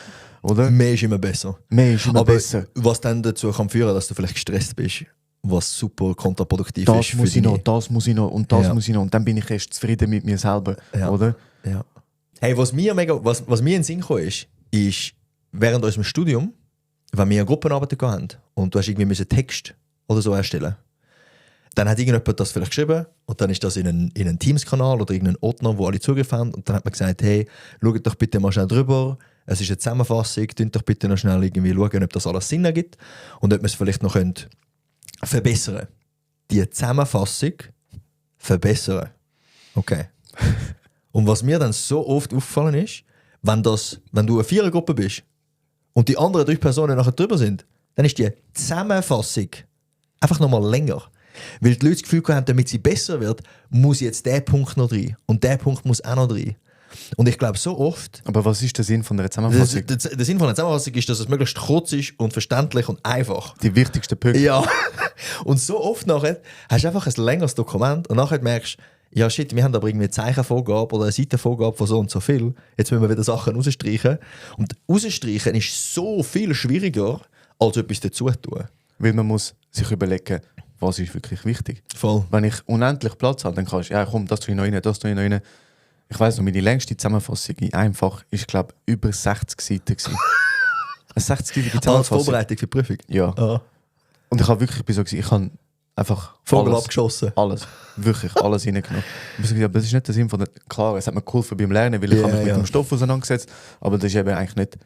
oder? Mehr ist immer besser. Mehr ist immer aber besser. Was dann dazu kann führen, dass du vielleicht gestresst bist, was super kontraproduktiv Das ist. muss ich noch, das muss ich noch und das Ja. muss ich noch. Und dann bin ich erst zufrieden mit mir selber, Ja. oder? Ja. Hey, was mir in den Sinn gekommen ist während unserem Studium, wenn wir eine Gruppenarbeit hatten und du hast irgendwie einen Text oder so erstellen, dann hat irgendjemand das vielleicht geschrieben und dann ist das in einen Teams-Kanal oder irgendeinen Ordner, wo alle Zugriff haben und dann hat man gesagt, hey, schaut doch bitte mal schnell drüber, es ist eine Zusammenfassung, könnt doch bitte noch schnell irgendwie schauen, ob das alles Sinn ergibt und ob man es vielleicht noch verbessern könnt. Die Zusammenfassung verbessern. Okay. Und was mir dann so oft aufgefallen ist, wenn du eine Vierergruppe bist und die anderen 3 Personen nachher drüber sind, dann ist die Zusammenfassung einfach nochmal länger. Weil die Leute das Gefühl haben, damit sie besser wird, muss jetzt der Punkt noch rein. Und der Punkt muss auch noch rein. Und ich glaube, so oft... Aber was ist der Sinn von einer Zusammenfassung? Der Sinn von einer Zusammenfassung ist, dass es möglichst kurz ist und verständlich und einfach. Die wichtigsten Punkte. Ja. Und so oft nachher hast du einfach ein längeres Dokument und nachher merkst du, ja shit, wir haben aber irgendwie eine Zeichenvorgabe oder eine Seitenvorgabe von so und so viel. Jetzt müssen wir wieder Sachen rausstreichen. Und rausstreichen ist so viel schwieriger, als etwas dazu tun. Weil man muss sich überlegen, was ist wirklich wichtig. Voll. Wenn ich unendlich Platz habe, dann kannst du, ja komm, das tue ich noch rein, das tue ich noch rein. Ich weiss noch, meine längste Zusammenfassung in einfach ist, glaube ich, über 60 Seiten gewesen. Eine 60-seitige Als Zusammenfassung. Vorbereitung für die Prüfung? Ja. Ah. Und ich habe wirklich so gesagt, ich habe einfach Vogel alles, abgeschossen. alles, wirklich alles reingenommen. Ich habe gesagt, aber das ist nicht der Sinn von der... Klar, es hat mir geholfen beim Lernen, weil ich habe mich mit dem Stoff auseinandergesetzt, aber das ist eben eigentlich nicht...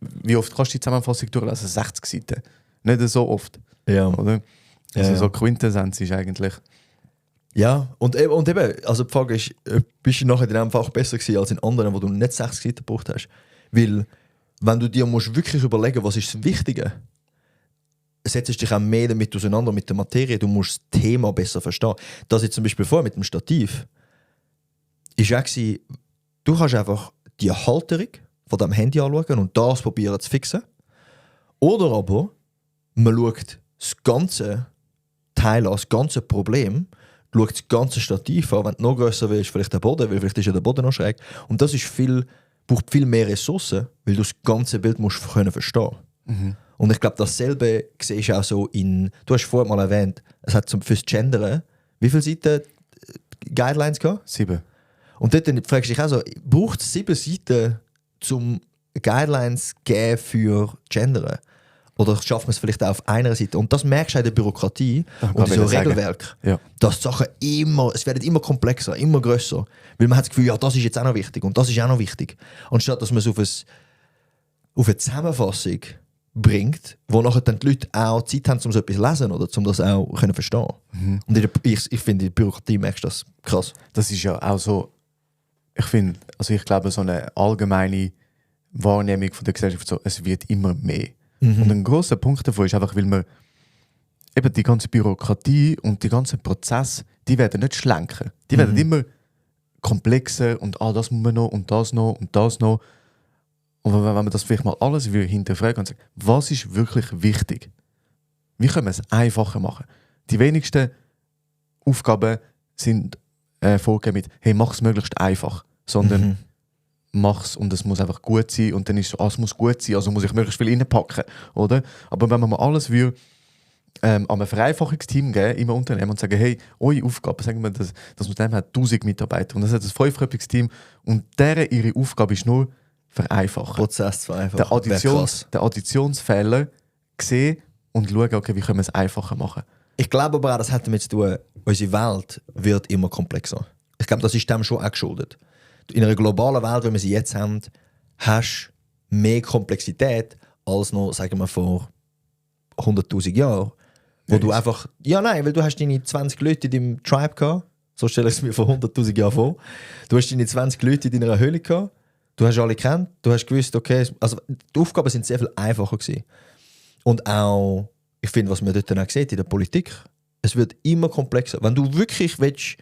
Wie oft kannst du die Zusammenfassung durchlesen? 60 Seiten. Nicht so oft, Ja. oder? Also Ja. so Quintessenz ist eigentlich... Ja, und eben, also die Frage ist, bist du nachher in einem Fach besser gewesen als in anderen, wo du nicht 60 Seiten gebraucht hast? Weil, wenn du dir musst wirklich überlegen, was ist das Wichtige, setzt dich auch mehr damit auseinander mit der Materie, du musst das Thema besser verstehen. Das jetzt zum Beispiel vorher mit dem Stativ, ist auch gewesen, du kannst einfach die Halterung von deinem Handy anschauen und das probieren zu fixen. Oder aber, man schaut das ganze Teil an, das ganze Problem, schaut das ganze Stativ an, wenn du noch grösser willst, vielleicht der Boden, weil vielleicht ist ja der Boden noch schräg. Und das ist braucht viel mehr Ressourcen, weil du das ganze Bild musst können verstehen. Und ich glaube, dasselbe siehst du auch so du hast vorhin mal erwähnt, es hat fürs Gendern, wie viele Seiten Guidelines gehabt? 7. Und dort fragst du dich auch so, braucht es 7 Seiten, um Guidelines zu geben für Gendern? Oder schafft man es vielleicht auch auf einer Seite? Und das merkst du in der Bürokratie und in so Regelwerk, Ja. dass die Sachen es werden immer komplexer, immer grösser. Weil man hat das Gefühl, ja, das ist jetzt auch noch wichtig und das ist auch noch wichtig. Anstatt dass man es auf eine Zusammenfassung bringt, wo nachher dann die Leute auch Zeit haben, um so etwas zu lesen oder um das auch können verstehen. Und ich finde, in der Bürokratie merkst du das krass. Das ist ja auch so, ich glaube, so eine allgemeine Wahrnehmung von der Gesellschaft, so, es wird immer mehr. Und ein grosser Punkt davon ist einfach, weil man eben die ganze Bürokratie und die ganzen Prozesse, die werden nicht schlanker. Die werden immer komplexer und das muss man noch und das noch und das noch. Und wenn man das vielleicht mal alles hinterfragen und sagt, was ist wirklich wichtig? Wie können wir es einfacher machen? Die wenigsten Aufgaben sind vorgegeben mit, hey, mach es möglichst einfach, sondern mach's und es muss einfach gut sein und dann ist so, es muss gut sein, also muss ich möglichst viel reinpacken, oder? Aber wenn man mal alles an ein Vereinfachungsteam geben im Unternehmen und sagen, hey, eure Aufgabe, sagen wir, das Unternehmen hat 1000 Mitarbeiter und das hat ein 5-köpfiges-Team und ihre Aufgabe ist nur vereinfachen. Prozess zu vereinfachen. Der Additionsfehler sehen und schauen, okay, wie können wir es einfacher machen. Ich glaube aber auch, das hat damit zu tun, unsere Welt wird immer komplexer. Ich glaube, das ist dem schon auch geschuldet. In einer globalen Welt, wie wir sie jetzt haben, hast du mehr Komplexität als noch, sagen wir, vor 100'000 Jahren. Wo du einfach... Ja, nein, weil du hast deine 20 Leute in deinem Tribe gehabt. So stelle ich es mir vor 100'000 Jahren vor. Du hast deine 20 Leute in deiner Höhle gehabt. Du hast alle gekannt. Du hast gewusst, okay... Also die Aufgaben sind sehr viel einfacher gewesen. Und auch, ich finde, was man dort dann auch sieht in der Politik, es wird immer komplexer. Wenn du wirklich willst,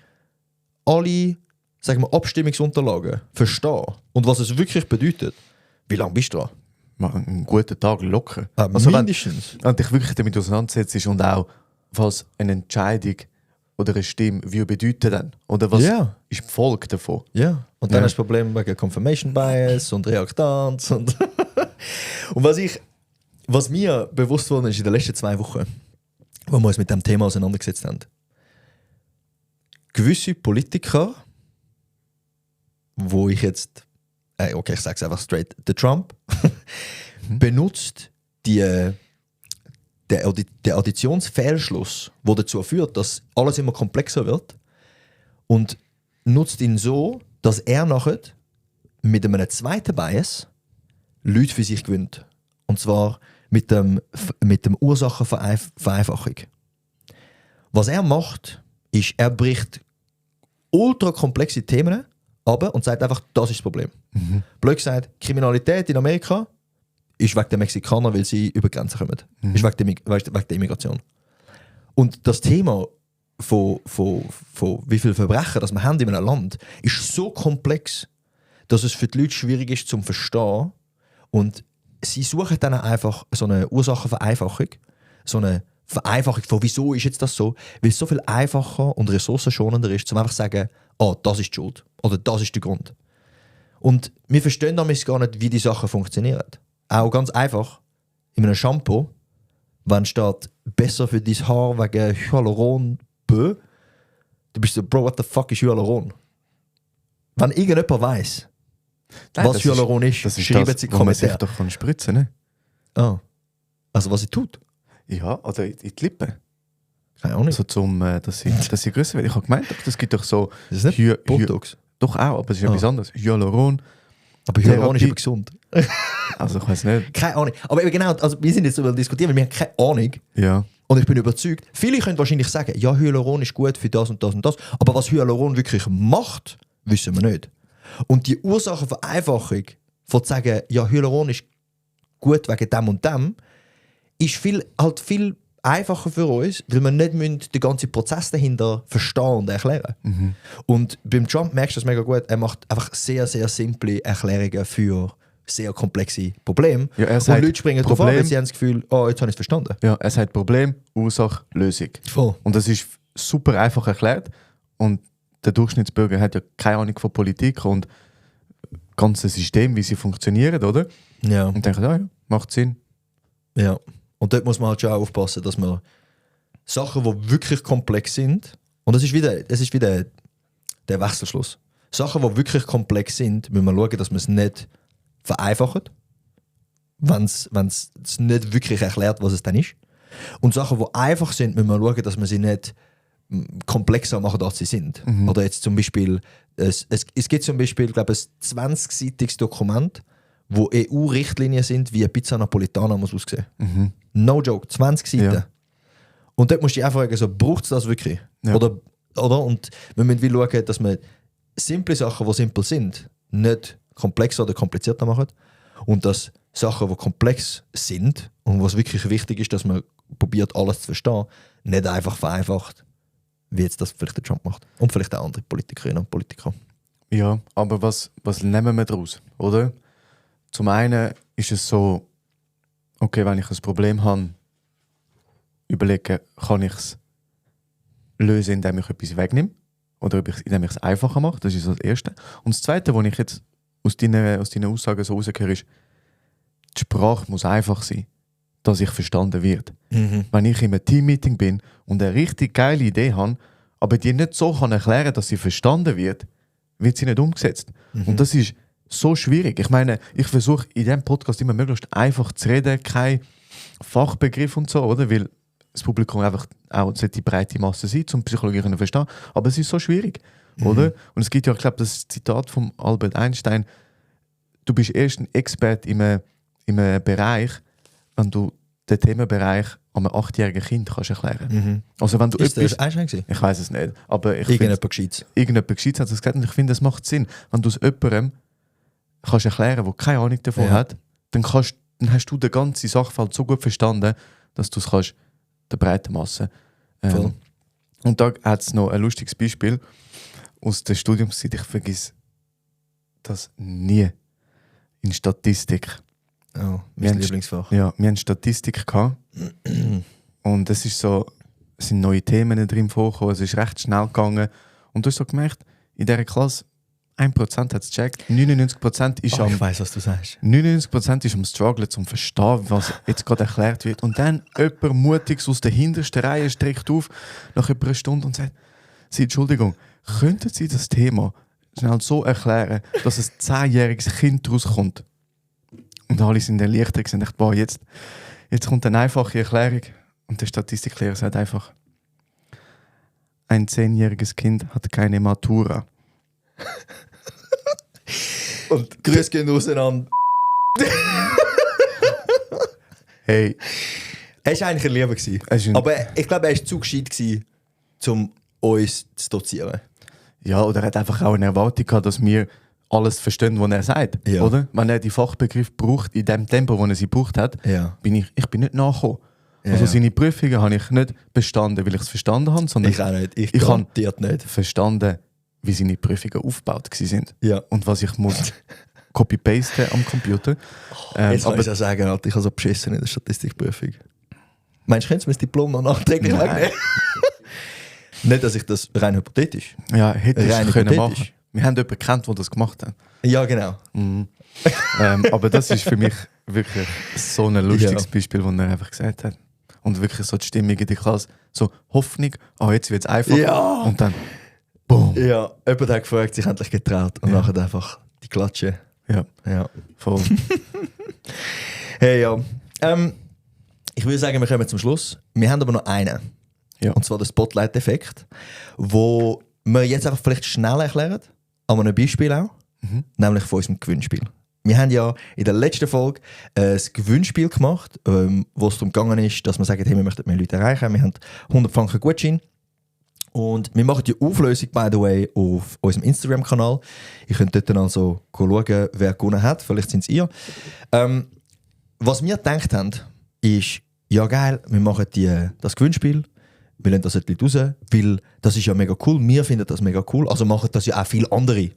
alle, sagen wir, Abstimmungsunterlagen verstehen und was es wirklich bedeutet, wie lange bist du dran? Einen guten Tag locker. Mindestens. Wenn dich wirklich damit auseinandersetzt und auch, was eine Entscheidung oder eine Stimme wie bedeutet dann? Oder was ist die Folge davon? Ja. Und dann hast du das Problem wegen Confirmation Bias und Reaktanz. Und was mir bewusst worden ist in den letzten 2 Wochen, wo wir uns mit dem Thema auseinandergesetzt haben. Gewisse Politiker, wo ich jetzt, ich sage es einfach straight, der Trump, benutzt der Additionsfehlschluss, der dazu führt, dass alles immer komplexer wird und nutzt ihn so, dass er nachher mit einem zweiten Bias Leute für sich gewinnt. Und zwar mit dem Ursachenvereinfachung. Was er macht, ist, er bricht ultra komplexe Themen aber und sagt einfach, das ist das Problem. Blöd gesagt, Kriminalität in Amerika ist wegen der Mexikaner, weil sie über Grenzen kommen. Ist wegen der Immigration. Und das Thema von wie viele Verbrechen das wir haben in einem Land, ist so komplex, dass es für die Leute schwierig ist zum Verstehen. Und sie suchen dann einfach so eine Ursachenvereinfachung, so eine Vereinfachung von wieso ist jetzt das so, weil es so viel einfacher und ressourcenschonender ist, zum einfach zu sagen, das ist die Schuld oder das ist der Grund. Und wir verstehen damals gar nicht, wie die Sachen funktionieren. Auch ganz einfach, in einem Shampoo, wenn steht, besser für dein Haar wegen Hyaluron B, du bist so, Bro, what the fuck ist Hyaluron? Wenn irgendjemand weiss, was Hyaluron ist, schreiben sie Kommentare. Man sich Kommentare. doch spritzen, ne? Ah. Also was sie tut? Ja, oder in die Lippen. Keine Ahnung. So dass sie grösser wird. Ich habe gemeint, das gibt doch so... Das ist nicht Botox. Doch auch, aber es ist etwas anderes. Hyaluron. Aber Hyaluron ist aber gesund. Also ich weiß nicht. Keine Ahnung. Aber eben genau, also wir sind jetzt so diskutieren, weil wir haben keine Ahnung. Ja. Und ich bin überzeugt, viele können wahrscheinlich sagen, ja, Hyaluron ist gut für das und das und das. Aber was Hyaluron wirklich macht, wissen wir nicht. Und die Ursachenvereinfachung von zu sagen, ja, Hyaluron ist gut wegen dem und dem, ist viel einfacher für uns, weil wir nicht den ganzen Prozess dahinter verstehen und erklären. Und beim Trump merkst du das mega gut, er macht einfach sehr, sehr simple Erklärungen für sehr komplexe Probleme. Ja, und Leute springen drauf an, weil sie haben das Gefühl, jetzt habe ich es verstanden. Ja, er sagt Problem, Ursache, Lösung. Voll. Und das ist super einfach erklärt. Und der Durchschnittsbürger hat ja keine Ahnung von Politik und ganze System, wie sie funktionieren, oder? Ja. Und denkt, ja, macht Sinn. Ja. Und dort muss man halt schon auch aufpassen, dass man Sachen, die wirklich komplex sind, und es ist wieder der Wechselschluss. Sachen, die wirklich komplex sind, müssen wir schauen, dass man es nicht vereinfacht, wenn es nicht wirklich erklärt, was es dann ist. Und Sachen, die einfach sind, müssen wir schauen, dass man sie nicht komplexer machen, als sie sind. Oder jetzt zum Beispiel, es gibt zum Beispiel, glaube ich, ein 20-seitiges Dokument, wo EU-Richtlinien sind, wie eine Pizza Napolitana muss aussehen. No joke, 20 Seiten. Ja. Und dort musst du dich einfach fragen, so, braucht es das wirklich? Ja. Oder? Und wir müssen schauen, dass wir simple Sachen, die simpel sind, nicht komplexer oder komplizierter machen. Und dass Sachen, die komplex sind und was wirklich wichtig ist, dass man probiert, alles zu verstehen, nicht einfach vereinfacht, wie jetzt das vielleicht der Trump macht. Und vielleicht auch andere Politikerinnen und Politiker. Ja, aber was nehmen wir daraus, oder? Zum einen ist es so, okay, wenn ich ein Problem habe, überlegen, kann ich es lösen, indem ich etwas wegnehme oder indem ich es einfacher mache. Das ist so das Erste. Und das Zweite, was ich jetzt aus deinen Aussagen so raushöre, ist, die Sprache muss einfach sein, dass ich verstanden werde. Wenn ich in einem Teammeeting bin und eine richtig geile Idee habe, aber die nicht so erklären kann, dass sie verstanden wird sie nicht umgesetzt. Und das ist so schwierig. Ich meine, ich versuche in diesem Podcast immer möglichst einfach zu reden, kein Fachbegriff und so, oder? Weil das Publikum einfach auch die breite Masse sein, um Psychologie zu verstehen. Aber es ist so schwierig, oder? Und es gibt ja, ich glaube, das Zitat von Albert Einstein, du bist erst ein Experte in einem Bereich, wenn du den Themenbereich einem 8-jährigen Kind kannst erklären. Also wenn du Ist das Einstein gewesen? ich weiß es nicht, aber Irgendjemand Gescheites. Irgendjemand Gescheites hat das gesagt und ich finde, das macht Sinn. Wenn du es jemandem kannst erklären, der keine Ahnung davon hat, dann hast du den ganzen Sachverhalt so gut verstanden, dass du es kannst der breiten Masse. Und da hat es noch ein lustiges Beispiel aus der Studiumszeit. Ich vergesse das nie. In Statistik. Oh, mein Lieblingsfach. Ja, wir hatten Statistik gehabt. Und es sind neue Themen drin vorgekommen. Es ist recht schnell gegangen. Und du hast so gemerkt, in dieser Klasse 1% hat es gecheckt, 99% ist ich weiss, was du sagst. 99% ist am Struggle zum Verstehen, was jetzt gerade erklärt wird. Und dann jemand Mutiges aus der hintersten Reihe streckt auf nach etwa einer Stunde und sagt, Entschuldigung, könnten Sie das Thema schnell so erklären, dass ein 10-jähriges Kind rauskommt? Und alle sind erleichtert und dachten, boah, jetzt kommt eine einfache Erklärung. Und der Statistiklehrer sagt einfach, ein 10-jähriges Kind hat keine Matura. Und Grüße gehen auseinander. Hey. Er war eigentlich ein Lieber gewesen. Aber ich glaube, er war zu gescheit gewesen, um uns zu dozieren. Ja, oder er hat einfach auch eine Erwartung gehabt, dass wir alles verstehen, was er sagt. Ja. Oder? Wenn er die Fachbegriffe braucht, in dem Tempo, wo er sie gebraucht hat, Ja. bin ich bin nicht nachgekommen. Ja, Also ja. seine Prüfungen habe ich nicht bestanden, weil ich es verstanden habe, sondern Ich auch nicht. Ich Ich kann- garantiert nicht. verstanden, wie seine Prüfungen aufgebaut sind. Ja. Und was ich muss copy-pasten am Computer. Jetzt kann aber ich ja sagen, Alter, ich habe so beschissen in der Statistikprüfung. Meinst du, könntest du mir das Diplom noch nachträglich Nein. wegnehmen? Nicht, dass ich das rein hypothetisch. ja, hätte Rein ich können hypothetisch. machen. Wir haben jemanden gekannt, der das gemacht hat. Ja, genau. Aber das ist für mich wirklich so ein lustiges Ja. Beispiel, wo er einfach gesagt hat. Und wirklich so die Stimmung in der Klasse. So Hoffnung, jetzt wird es einfach. Ja. Und dann, boom. Ja, jemand hat gefragt, sich endlich getraut. Und Ja. nachher einfach die Klatsche. Ja, Ja. voll. Hey, ja. Ich würde sagen, wir kommen zum Schluss. Wir haben aber noch einen. Ja. Und zwar den Spotlight-Effekt, wo wir jetzt einfach vielleicht schnell erklären, an einem Beispiel auch, nämlich von unserem Gewinnspiel. Wir haben ja in der letzten Folge ein Gewinnspiel gemacht, wo es darum gegangen ist, dass wir sagen, hey, wir möchten mehr Leute erreichen. Wir haben 100 Franken Gutschein. Und wir machen die Auflösung, by the way, auf unserem Instagram-Kanal. Ihr könnt dort dann also schauen, wer gewonnen hat. Vielleicht sind es ihr. Was wir gedacht haben, ist, ja geil, wir machen das Gewinnspiel. Wir lassen das nicht raus, weil das ist ja mega cool. Wir finden das mega cool. Also machen das ja auch viele andere.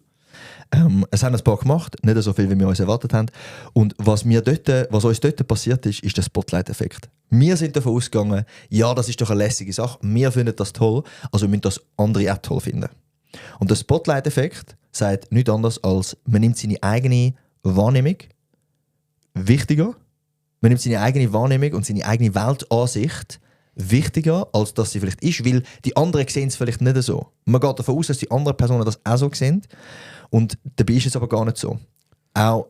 Es haben ein paar gemacht, nicht so viel, wie wir uns erwartet haben. Und was uns dort passiert ist, ist der Spotlight-Effekt. Wir sind davon ausgegangen, ja, das ist doch eine lässige Sache, wir finden das toll, also wir müssen das andere auch toll finden. Und der Spotlight-Effekt sagt nichts anderes als, man nimmt seine eigene Wahrnehmung wichtiger, man nimmt seine eigene Wahrnehmung und seine eigene Weltansicht wichtiger, als dass sie vielleicht ist, weil die anderen sehen es vielleicht nicht so. Man geht davon aus, dass die anderen Personen das auch so sehen. Und dabei ist es aber gar nicht so. Auch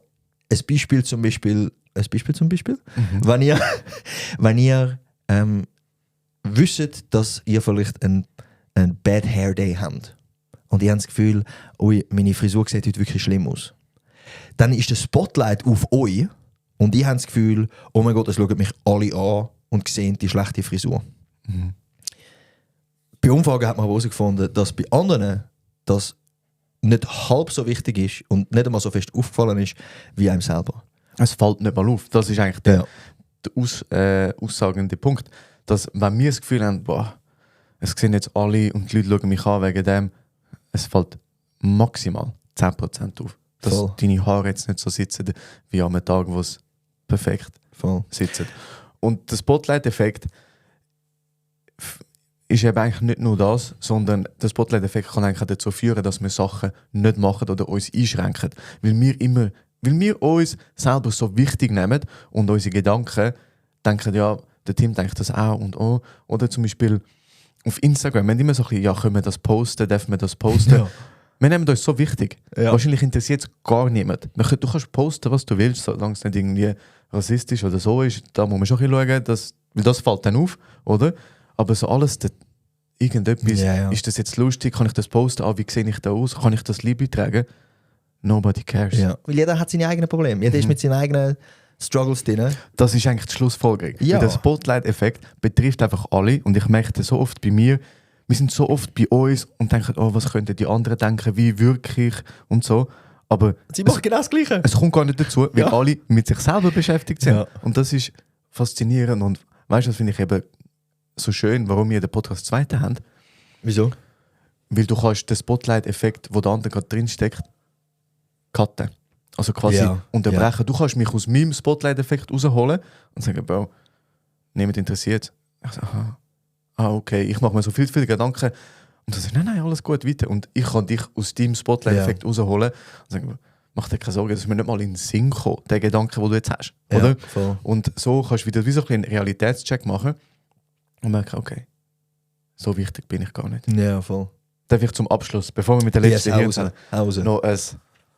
ein Beispiel zum Beispiel. Wenn ihr wisst, dass ihr vielleicht einen Bad Hair Day habt und ihr habt das Gefühl, ui, meine Frisur sieht heute wirklich schlimm aus, dann ist der Spotlight auf euch und ihr habt das Gefühl, oh mein Gott, es schauen mich alle an und sehen die schlechte Frisur. Bei Umfragen hat man aber herausgefunden, dass bei anderen das nicht halb so wichtig ist und nicht einmal so fest aufgefallen ist wie einem selber. Es fällt nicht mal auf. Das ist eigentlich der aussagende Punkt. Dass, wenn wir das Gefühl haben, boah, es sehen jetzt alle und die Leute schauen mich an wegen dem, es fällt maximal 10% auf. Dass Voll. deine Haare jetzt nicht so sitzen wie an einem Tag, wo es perfekt Voll. sitzen. Und der Spotlight-Effekt ist eben eigentlich nicht nur das, sondern der Spotlight-Effekt kann eigentlich auch dazu führen, dass wir Sachen nicht machen oder uns einschränken. Weil wir uns selber so wichtig nehmen und unsere Gedanken denken, ja, der Tim denkt das auch und oh. Oder zum Beispiel auf Instagram, wir haben immer so ein bisschen, ja, können wir das posten, dürfen wir das posten? Ja. Wir nehmen uns so wichtig. Ja. Wahrscheinlich interessiert es gar niemand. Du kannst posten, was du willst, solange es nicht irgendwie rassistisch oder so ist. Da muss man schon ein bisschen schauen, weil das fällt dann auf, oder? Aber so alles, irgendetwas, Ja, ja. ist das jetzt lustig, kann ich das posten, wie sehe ich da aus, kann ich das Liebe tragen? Nobody cares. Ja. Weil jeder hat seine eigenen Probleme. Jeder ist mit seinen eigenen Struggles drin. Das ist eigentlich die Schlussfolgerung. Ja. Weil der Spotlight-Effekt betrifft einfach alle und ich merke das so oft bei mir, wir sind so oft bei uns und denken, oh, was könnten die anderen denken, wie wirklich und so. Aber Sie machen genau das Gleiche. es kommt gar nicht dazu, weil Ja. alle mit sich selber beschäftigt sind. Ja. Und das ist faszinierend und weißt du, das finde ich eben so schön, warum wir den Podcast zweiten haben. Wieso? Weil du kannst den Spotlight-Effekt, wo der andere gerade drinsteckt, cutten. Also quasi Ja. unterbrechen. Du kannst mich aus meinem Spotlight-Effekt rausholen und sagen, Bro, niemand interessiert. Ich sage, okay, ich mache mir so viele Gedanken. Und dann sage ich, nein, alles gut, weiter. Und ich kann dich aus deinem Spotlight-Effekt rausholen und sagen, mach dir keine Sorgen, das ist mir nicht mal in den Sinn gekommen, der Gedanke, den du jetzt hast. Oder? Ja, voll. Und so kannst du wieder wie so einen Realitätscheck machen und merken, okay, so wichtig bin ich gar nicht. Ja, voll. Darf ich zum Abschluss, bevor wir mit der letzten Yes, Hause. noch ein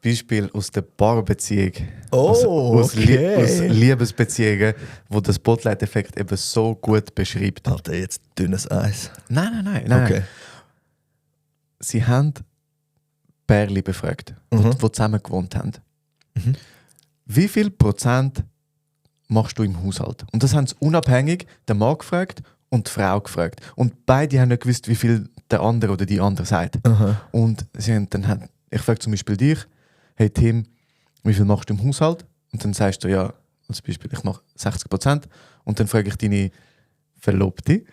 Beispiel aus der Paarbeziehung. Oh, aus okay. aus Liebesbeziehungen, wo der Spotlight-Effekt eben so gut beschreibt. Alter, jetzt dünnes Eis. Nein. Okay. Sie haben Pärchen befragt, die zusammen gewohnt haben. Mhm. Wie viel Prozent machst du im Haushalt? Und das haben sie unabhängig den Mann gefragt und die Frau gefragt. Und beide haben nicht gewusst, wie viel der andere oder die andere sagt. Aha. Und ich frage zum Beispiel dich, hey Tim, wie viel machst du im Haushalt? Und dann sagst du ja, als Beispiel, ich mache 60%. Und dann frage ich deine Verlobte,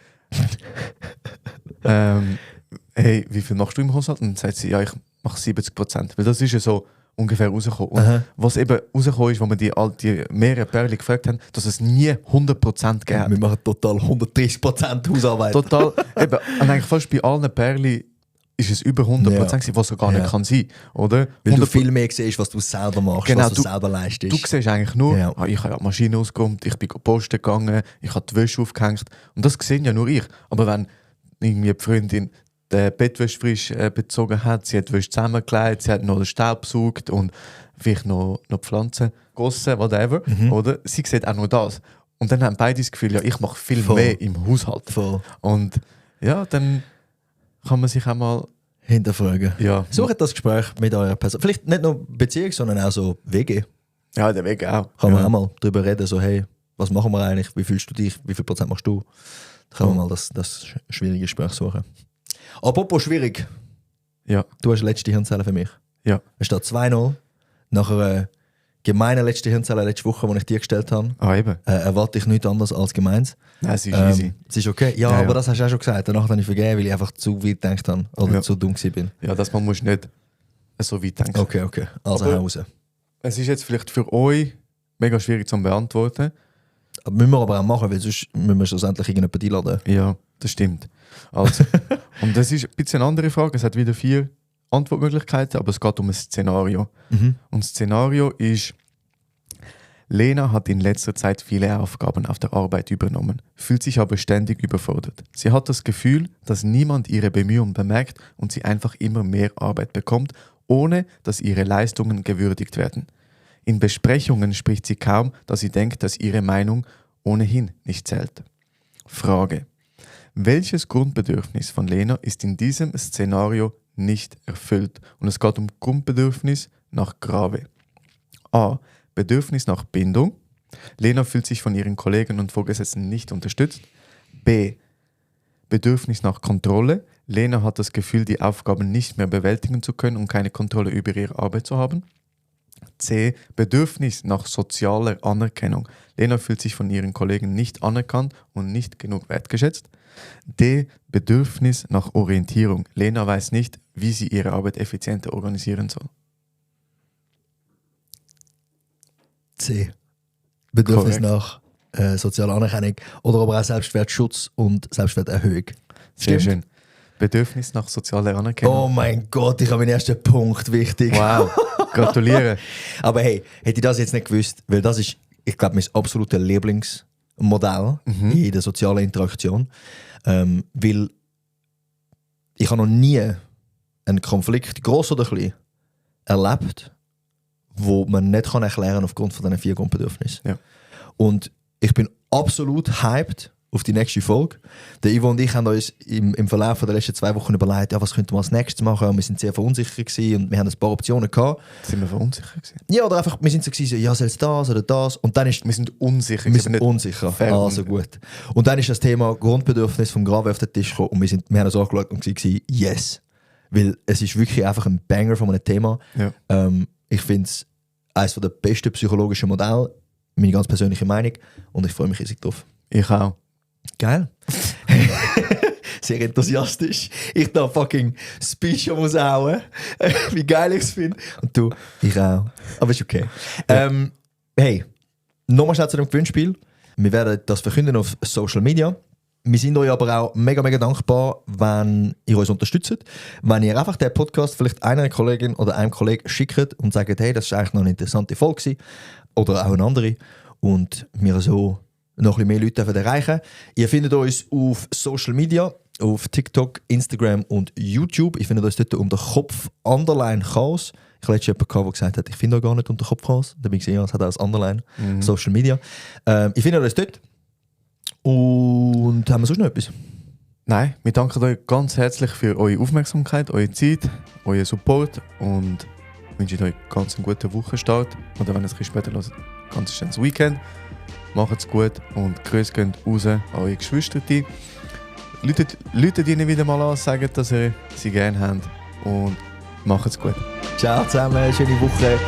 hey, wie viel machst du im Haushalt? Und dann sagt sie, ja, ich mache 70%. Weil das ist ja so ungefähr rausgekommen. Und was eben rausgekommen ist, wo wir die mehrere Pärchen gefragt haben, dass es nie 100% gibt. Wir machen total 130% Hausarbeit. Total. Eben, und eigentlich fast bei allen Pärchen ist es über 100% gewesen, was so gar nicht kann sein, oder? Weil du viel mehr siehst, was du selber machst, genau, was du selber leistest. Du siehst eigentlich nur, ich habe ja die Maschine ausgeräumt, ich bin posten gegangen, ich habe die Wäsche aufgehängt. Und das sehe ja nur ich. Aber wenn irgendwie die Freundin die Bettwäsche frisch bezogen hat, sie hat die Wäsche zusammengelegt, sie hat noch den Staub gesaugt und vielleicht noch Pflanzen gegossen, whatever, oder? Sie sieht auch nur das. Und dann haben beide das Gefühl, ja, ich mache viel mehr im Haushalt. Voll. Und ja, dann kann man sich auch mal hinterfragen. Ja. Sucht das Gespräch mit eurer Person. Vielleicht nicht nur Beziehung, sondern auch so WG. Ja, der Weg auch. Kann man auch mal darüber reden, so hey, was machen wir eigentlich, wie fühlst du dich, wie viel Prozent machst du? Da kann man mal das schwierige Gespräch suchen. Apropos schwierig. Ja. Du hast letzte Hirnzelle für mich. Ja. Es steht 2-0. Nach einer gemeinen letzten Hirnzelle letzte Woche, die ich dir gestellt habe, eben. Erwarte ich nichts anderes als gemeins. Nein, es ist easy. Es ist okay. Ja, aber das hast du auch schon gesagt. Danach habe ich vergeben, weil ich einfach zu weit gedacht habe oder zu dumm bin. Ja, das man muss nicht so weit denken. Okay. Also raus. Es ist jetzt vielleicht für euch mega schwierig zu beantworten. Müssen wir aber auch machen, weil sonst müssen wir schlussendlich irgendjemanden einladen. Ja, das stimmt. Also, und das ist ein bisschen eine andere Frage. Es hat wieder 4 Antwortmöglichkeiten, aber es geht um ein Szenario. Und das Szenario ist: Lena hat in letzter Zeit viele Aufgaben auf der Arbeit übernommen, fühlt sich aber ständig überfordert. Sie hat das Gefühl, dass niemand ihre Bemühungen bemerkt und sie einfach immer mehr Arbeit bekommt, ohne dass ihre Leistungen gewürdigt werden. In Besprechungen spricht sie kaum, da sie denkt, dass ihre Meinung ohnehin nicht zählt. Frage: Welches Grundbedürfnis von Lena ist in diesem Szenario nicht erfüllt? Und es geht um Grundbedürfnis nach Grave. A. Bedürfnis nach Bindung. Lena fühlt sich von ihren Kollegen und Vorgesetzten nicht unterstützt. B. Bedürfnis nach Kontrolle. Lena hat das Gefühl, die Aufgaben nicht mehr bewältigen zu können und keine Kontrolle über ihre Arbeit zu haben. C. Bedürfnis nach sozialer Anerkennung. Lena fühlt sich von ihren Kollegen nicht anerkannt und nicht genug wertgeschätzt. D. Bedürfnis nach Orientierung. Lena weiß nicht, wie sie ihre Arbeit effizienter organisieren soll. C. Bedürfnis Korrekt. nach sozialer Anerkennung oder aber auch Selbstwertschutz und Selbstwerterhöhung. Sehr schön. Bedürfnis nach sozialer Anerkennung. Oh mein Gott, ich habe meinen ersten Punkt, wichtig. Wow, gratuliere. Aber hey, hätte ich das jetzt nicht gewusst, weil das ist, ich glaube, mein absolutes Lieblingsmodell in der sozialen Interaktion. Weil ich habe noch nie einen Konflikt, gross oder klein, erlebt, wo man nicht kann erklären aufgrund von diesen 4 Grundbedürfnissen. Ja. Und ich bin absolut hyped auf die nächste Folge. Der Ivo und ich haben uns im Verlauf der letzten 2 Wochen überlegt, ja, was könnte man als nächstes machen. Und wir sind sehr verunsichert gewesen und wir haben ein paar Optionen gehabt. Sind wir verunsichert gewesen? Ja, oder einfach, wir sind so gewesen, ja, soll es das oder das? Und dann ist Wir sind unsicher. wir sind unsicher. Also gut. Und dann ist das Thema Grundbedürfnis vom Grave auf den Tisch gekommen und wir haben uns angeschaut und gesagt, yes. Weil es ist wirklich einfach ein Banger von einem Thema. Ja. Ich finde es eines der besten psychologischen Modelle, meine ganz persönliche Meinung. Und ich freue mich riesig drauf. Ich auch. Geil. Sehr enthusiastisch. Ich da fucking Speech raushauen. Wie geil ich es finde. Und du, ich auch. Aber ist okay. Hey, nochmal schnell zu dem Gewinnspiel. Wir werden das verkünden auf Social Media. Wir sind euch aber auch mega, mega dankbar, wenn ihr uns unterstützt. Wenn ihr einfach den Podcast vielleicht einer Kollegin oder einem Kollegen schickt und sagt, hey, das ist eigentlich noch eine interessante Folge gewesen. Oder auch eine andere. Und wir so noch ein bisschen mehr Leute erreichen. Ihr findet uns auf Social Media, auf TikTok, Instagram und YouTube. Ich finde uns dort unter Kopf_Chaos. Ich habe letztens jemanden gehabt, der gesagt hat, ich finde euch gar nicht unter Kopf_Chaos. Da bin ich gesehen, es hat auch das Underline. Social Media. Ich finde uns dort. Und haben wir sonst noch etwas? Nein, wir danken euch ganz herzlich für eure Aufmerksamkeit, eure Zeit, euren Support und wünschen euch ganz einen guten Wochenstart. Oder wenn ihr es ein bisschen später hört, ganz schönes Weekend. Macht's gut und Grüße gehen raus an eure Geschwister. Leute ihnen wieder mal an, sagen, dass ihr sie gerne habt und macht's gut. Ciao zusammen, schöne Woche.